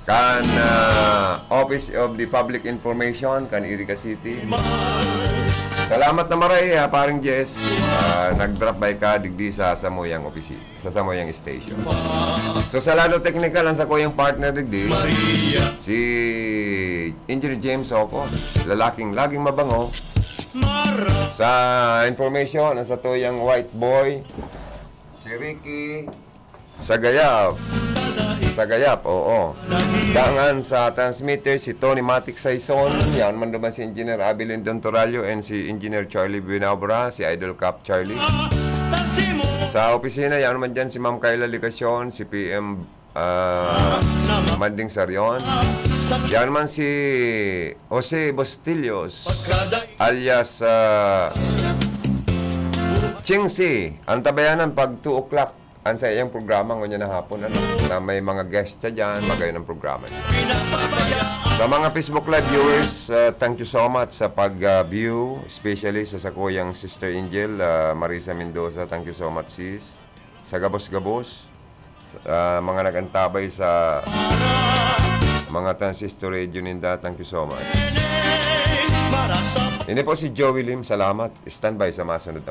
Kan, ah, Office of the Public Information, kan Iriga City. Salamat na maray, ah, paring Jess. Ah, nag-drop by ka digdi sa samuyang opisina, sa samuyang station. So, sa lado technical, ang sakuyang partner digdi, si Engineer James Soco, lalaking laging mabango. Sa information, ang satuyang white boy, si Ricky Sagayap. Sagayap, oo. Dangan sa transmitter, si Tony Matic Saison, yaon man duman si Engineer Abby Lindon Torallo and si Engineer Charlie Buenabra, si Idol Cap Charlie. Sa opisina, yaon man dyan si Ma'am Kayla Ligacion, si P M, ah, Manding Sarion. Yaon man si Jose Bustillos, alias, ah, Ching C. Ang tabayanan pag two o'clock, ang sa iyang programa ngunyan na hapon, ano, na may mga guest siya dyan, magayon ang programa niya. Sa mga Facebook Live viewers, ah, thank you so much sa pag-view, especially sa sakuyang Sister Angel, ah, Marisa Mendoza, thank you so much, sis. Sa gabos-gabos, sa, ah, mga nag-antabay sa mga transistor radio ninda, thank you so much. Ini po si Joey Lim, salamat. Standby sa masunod na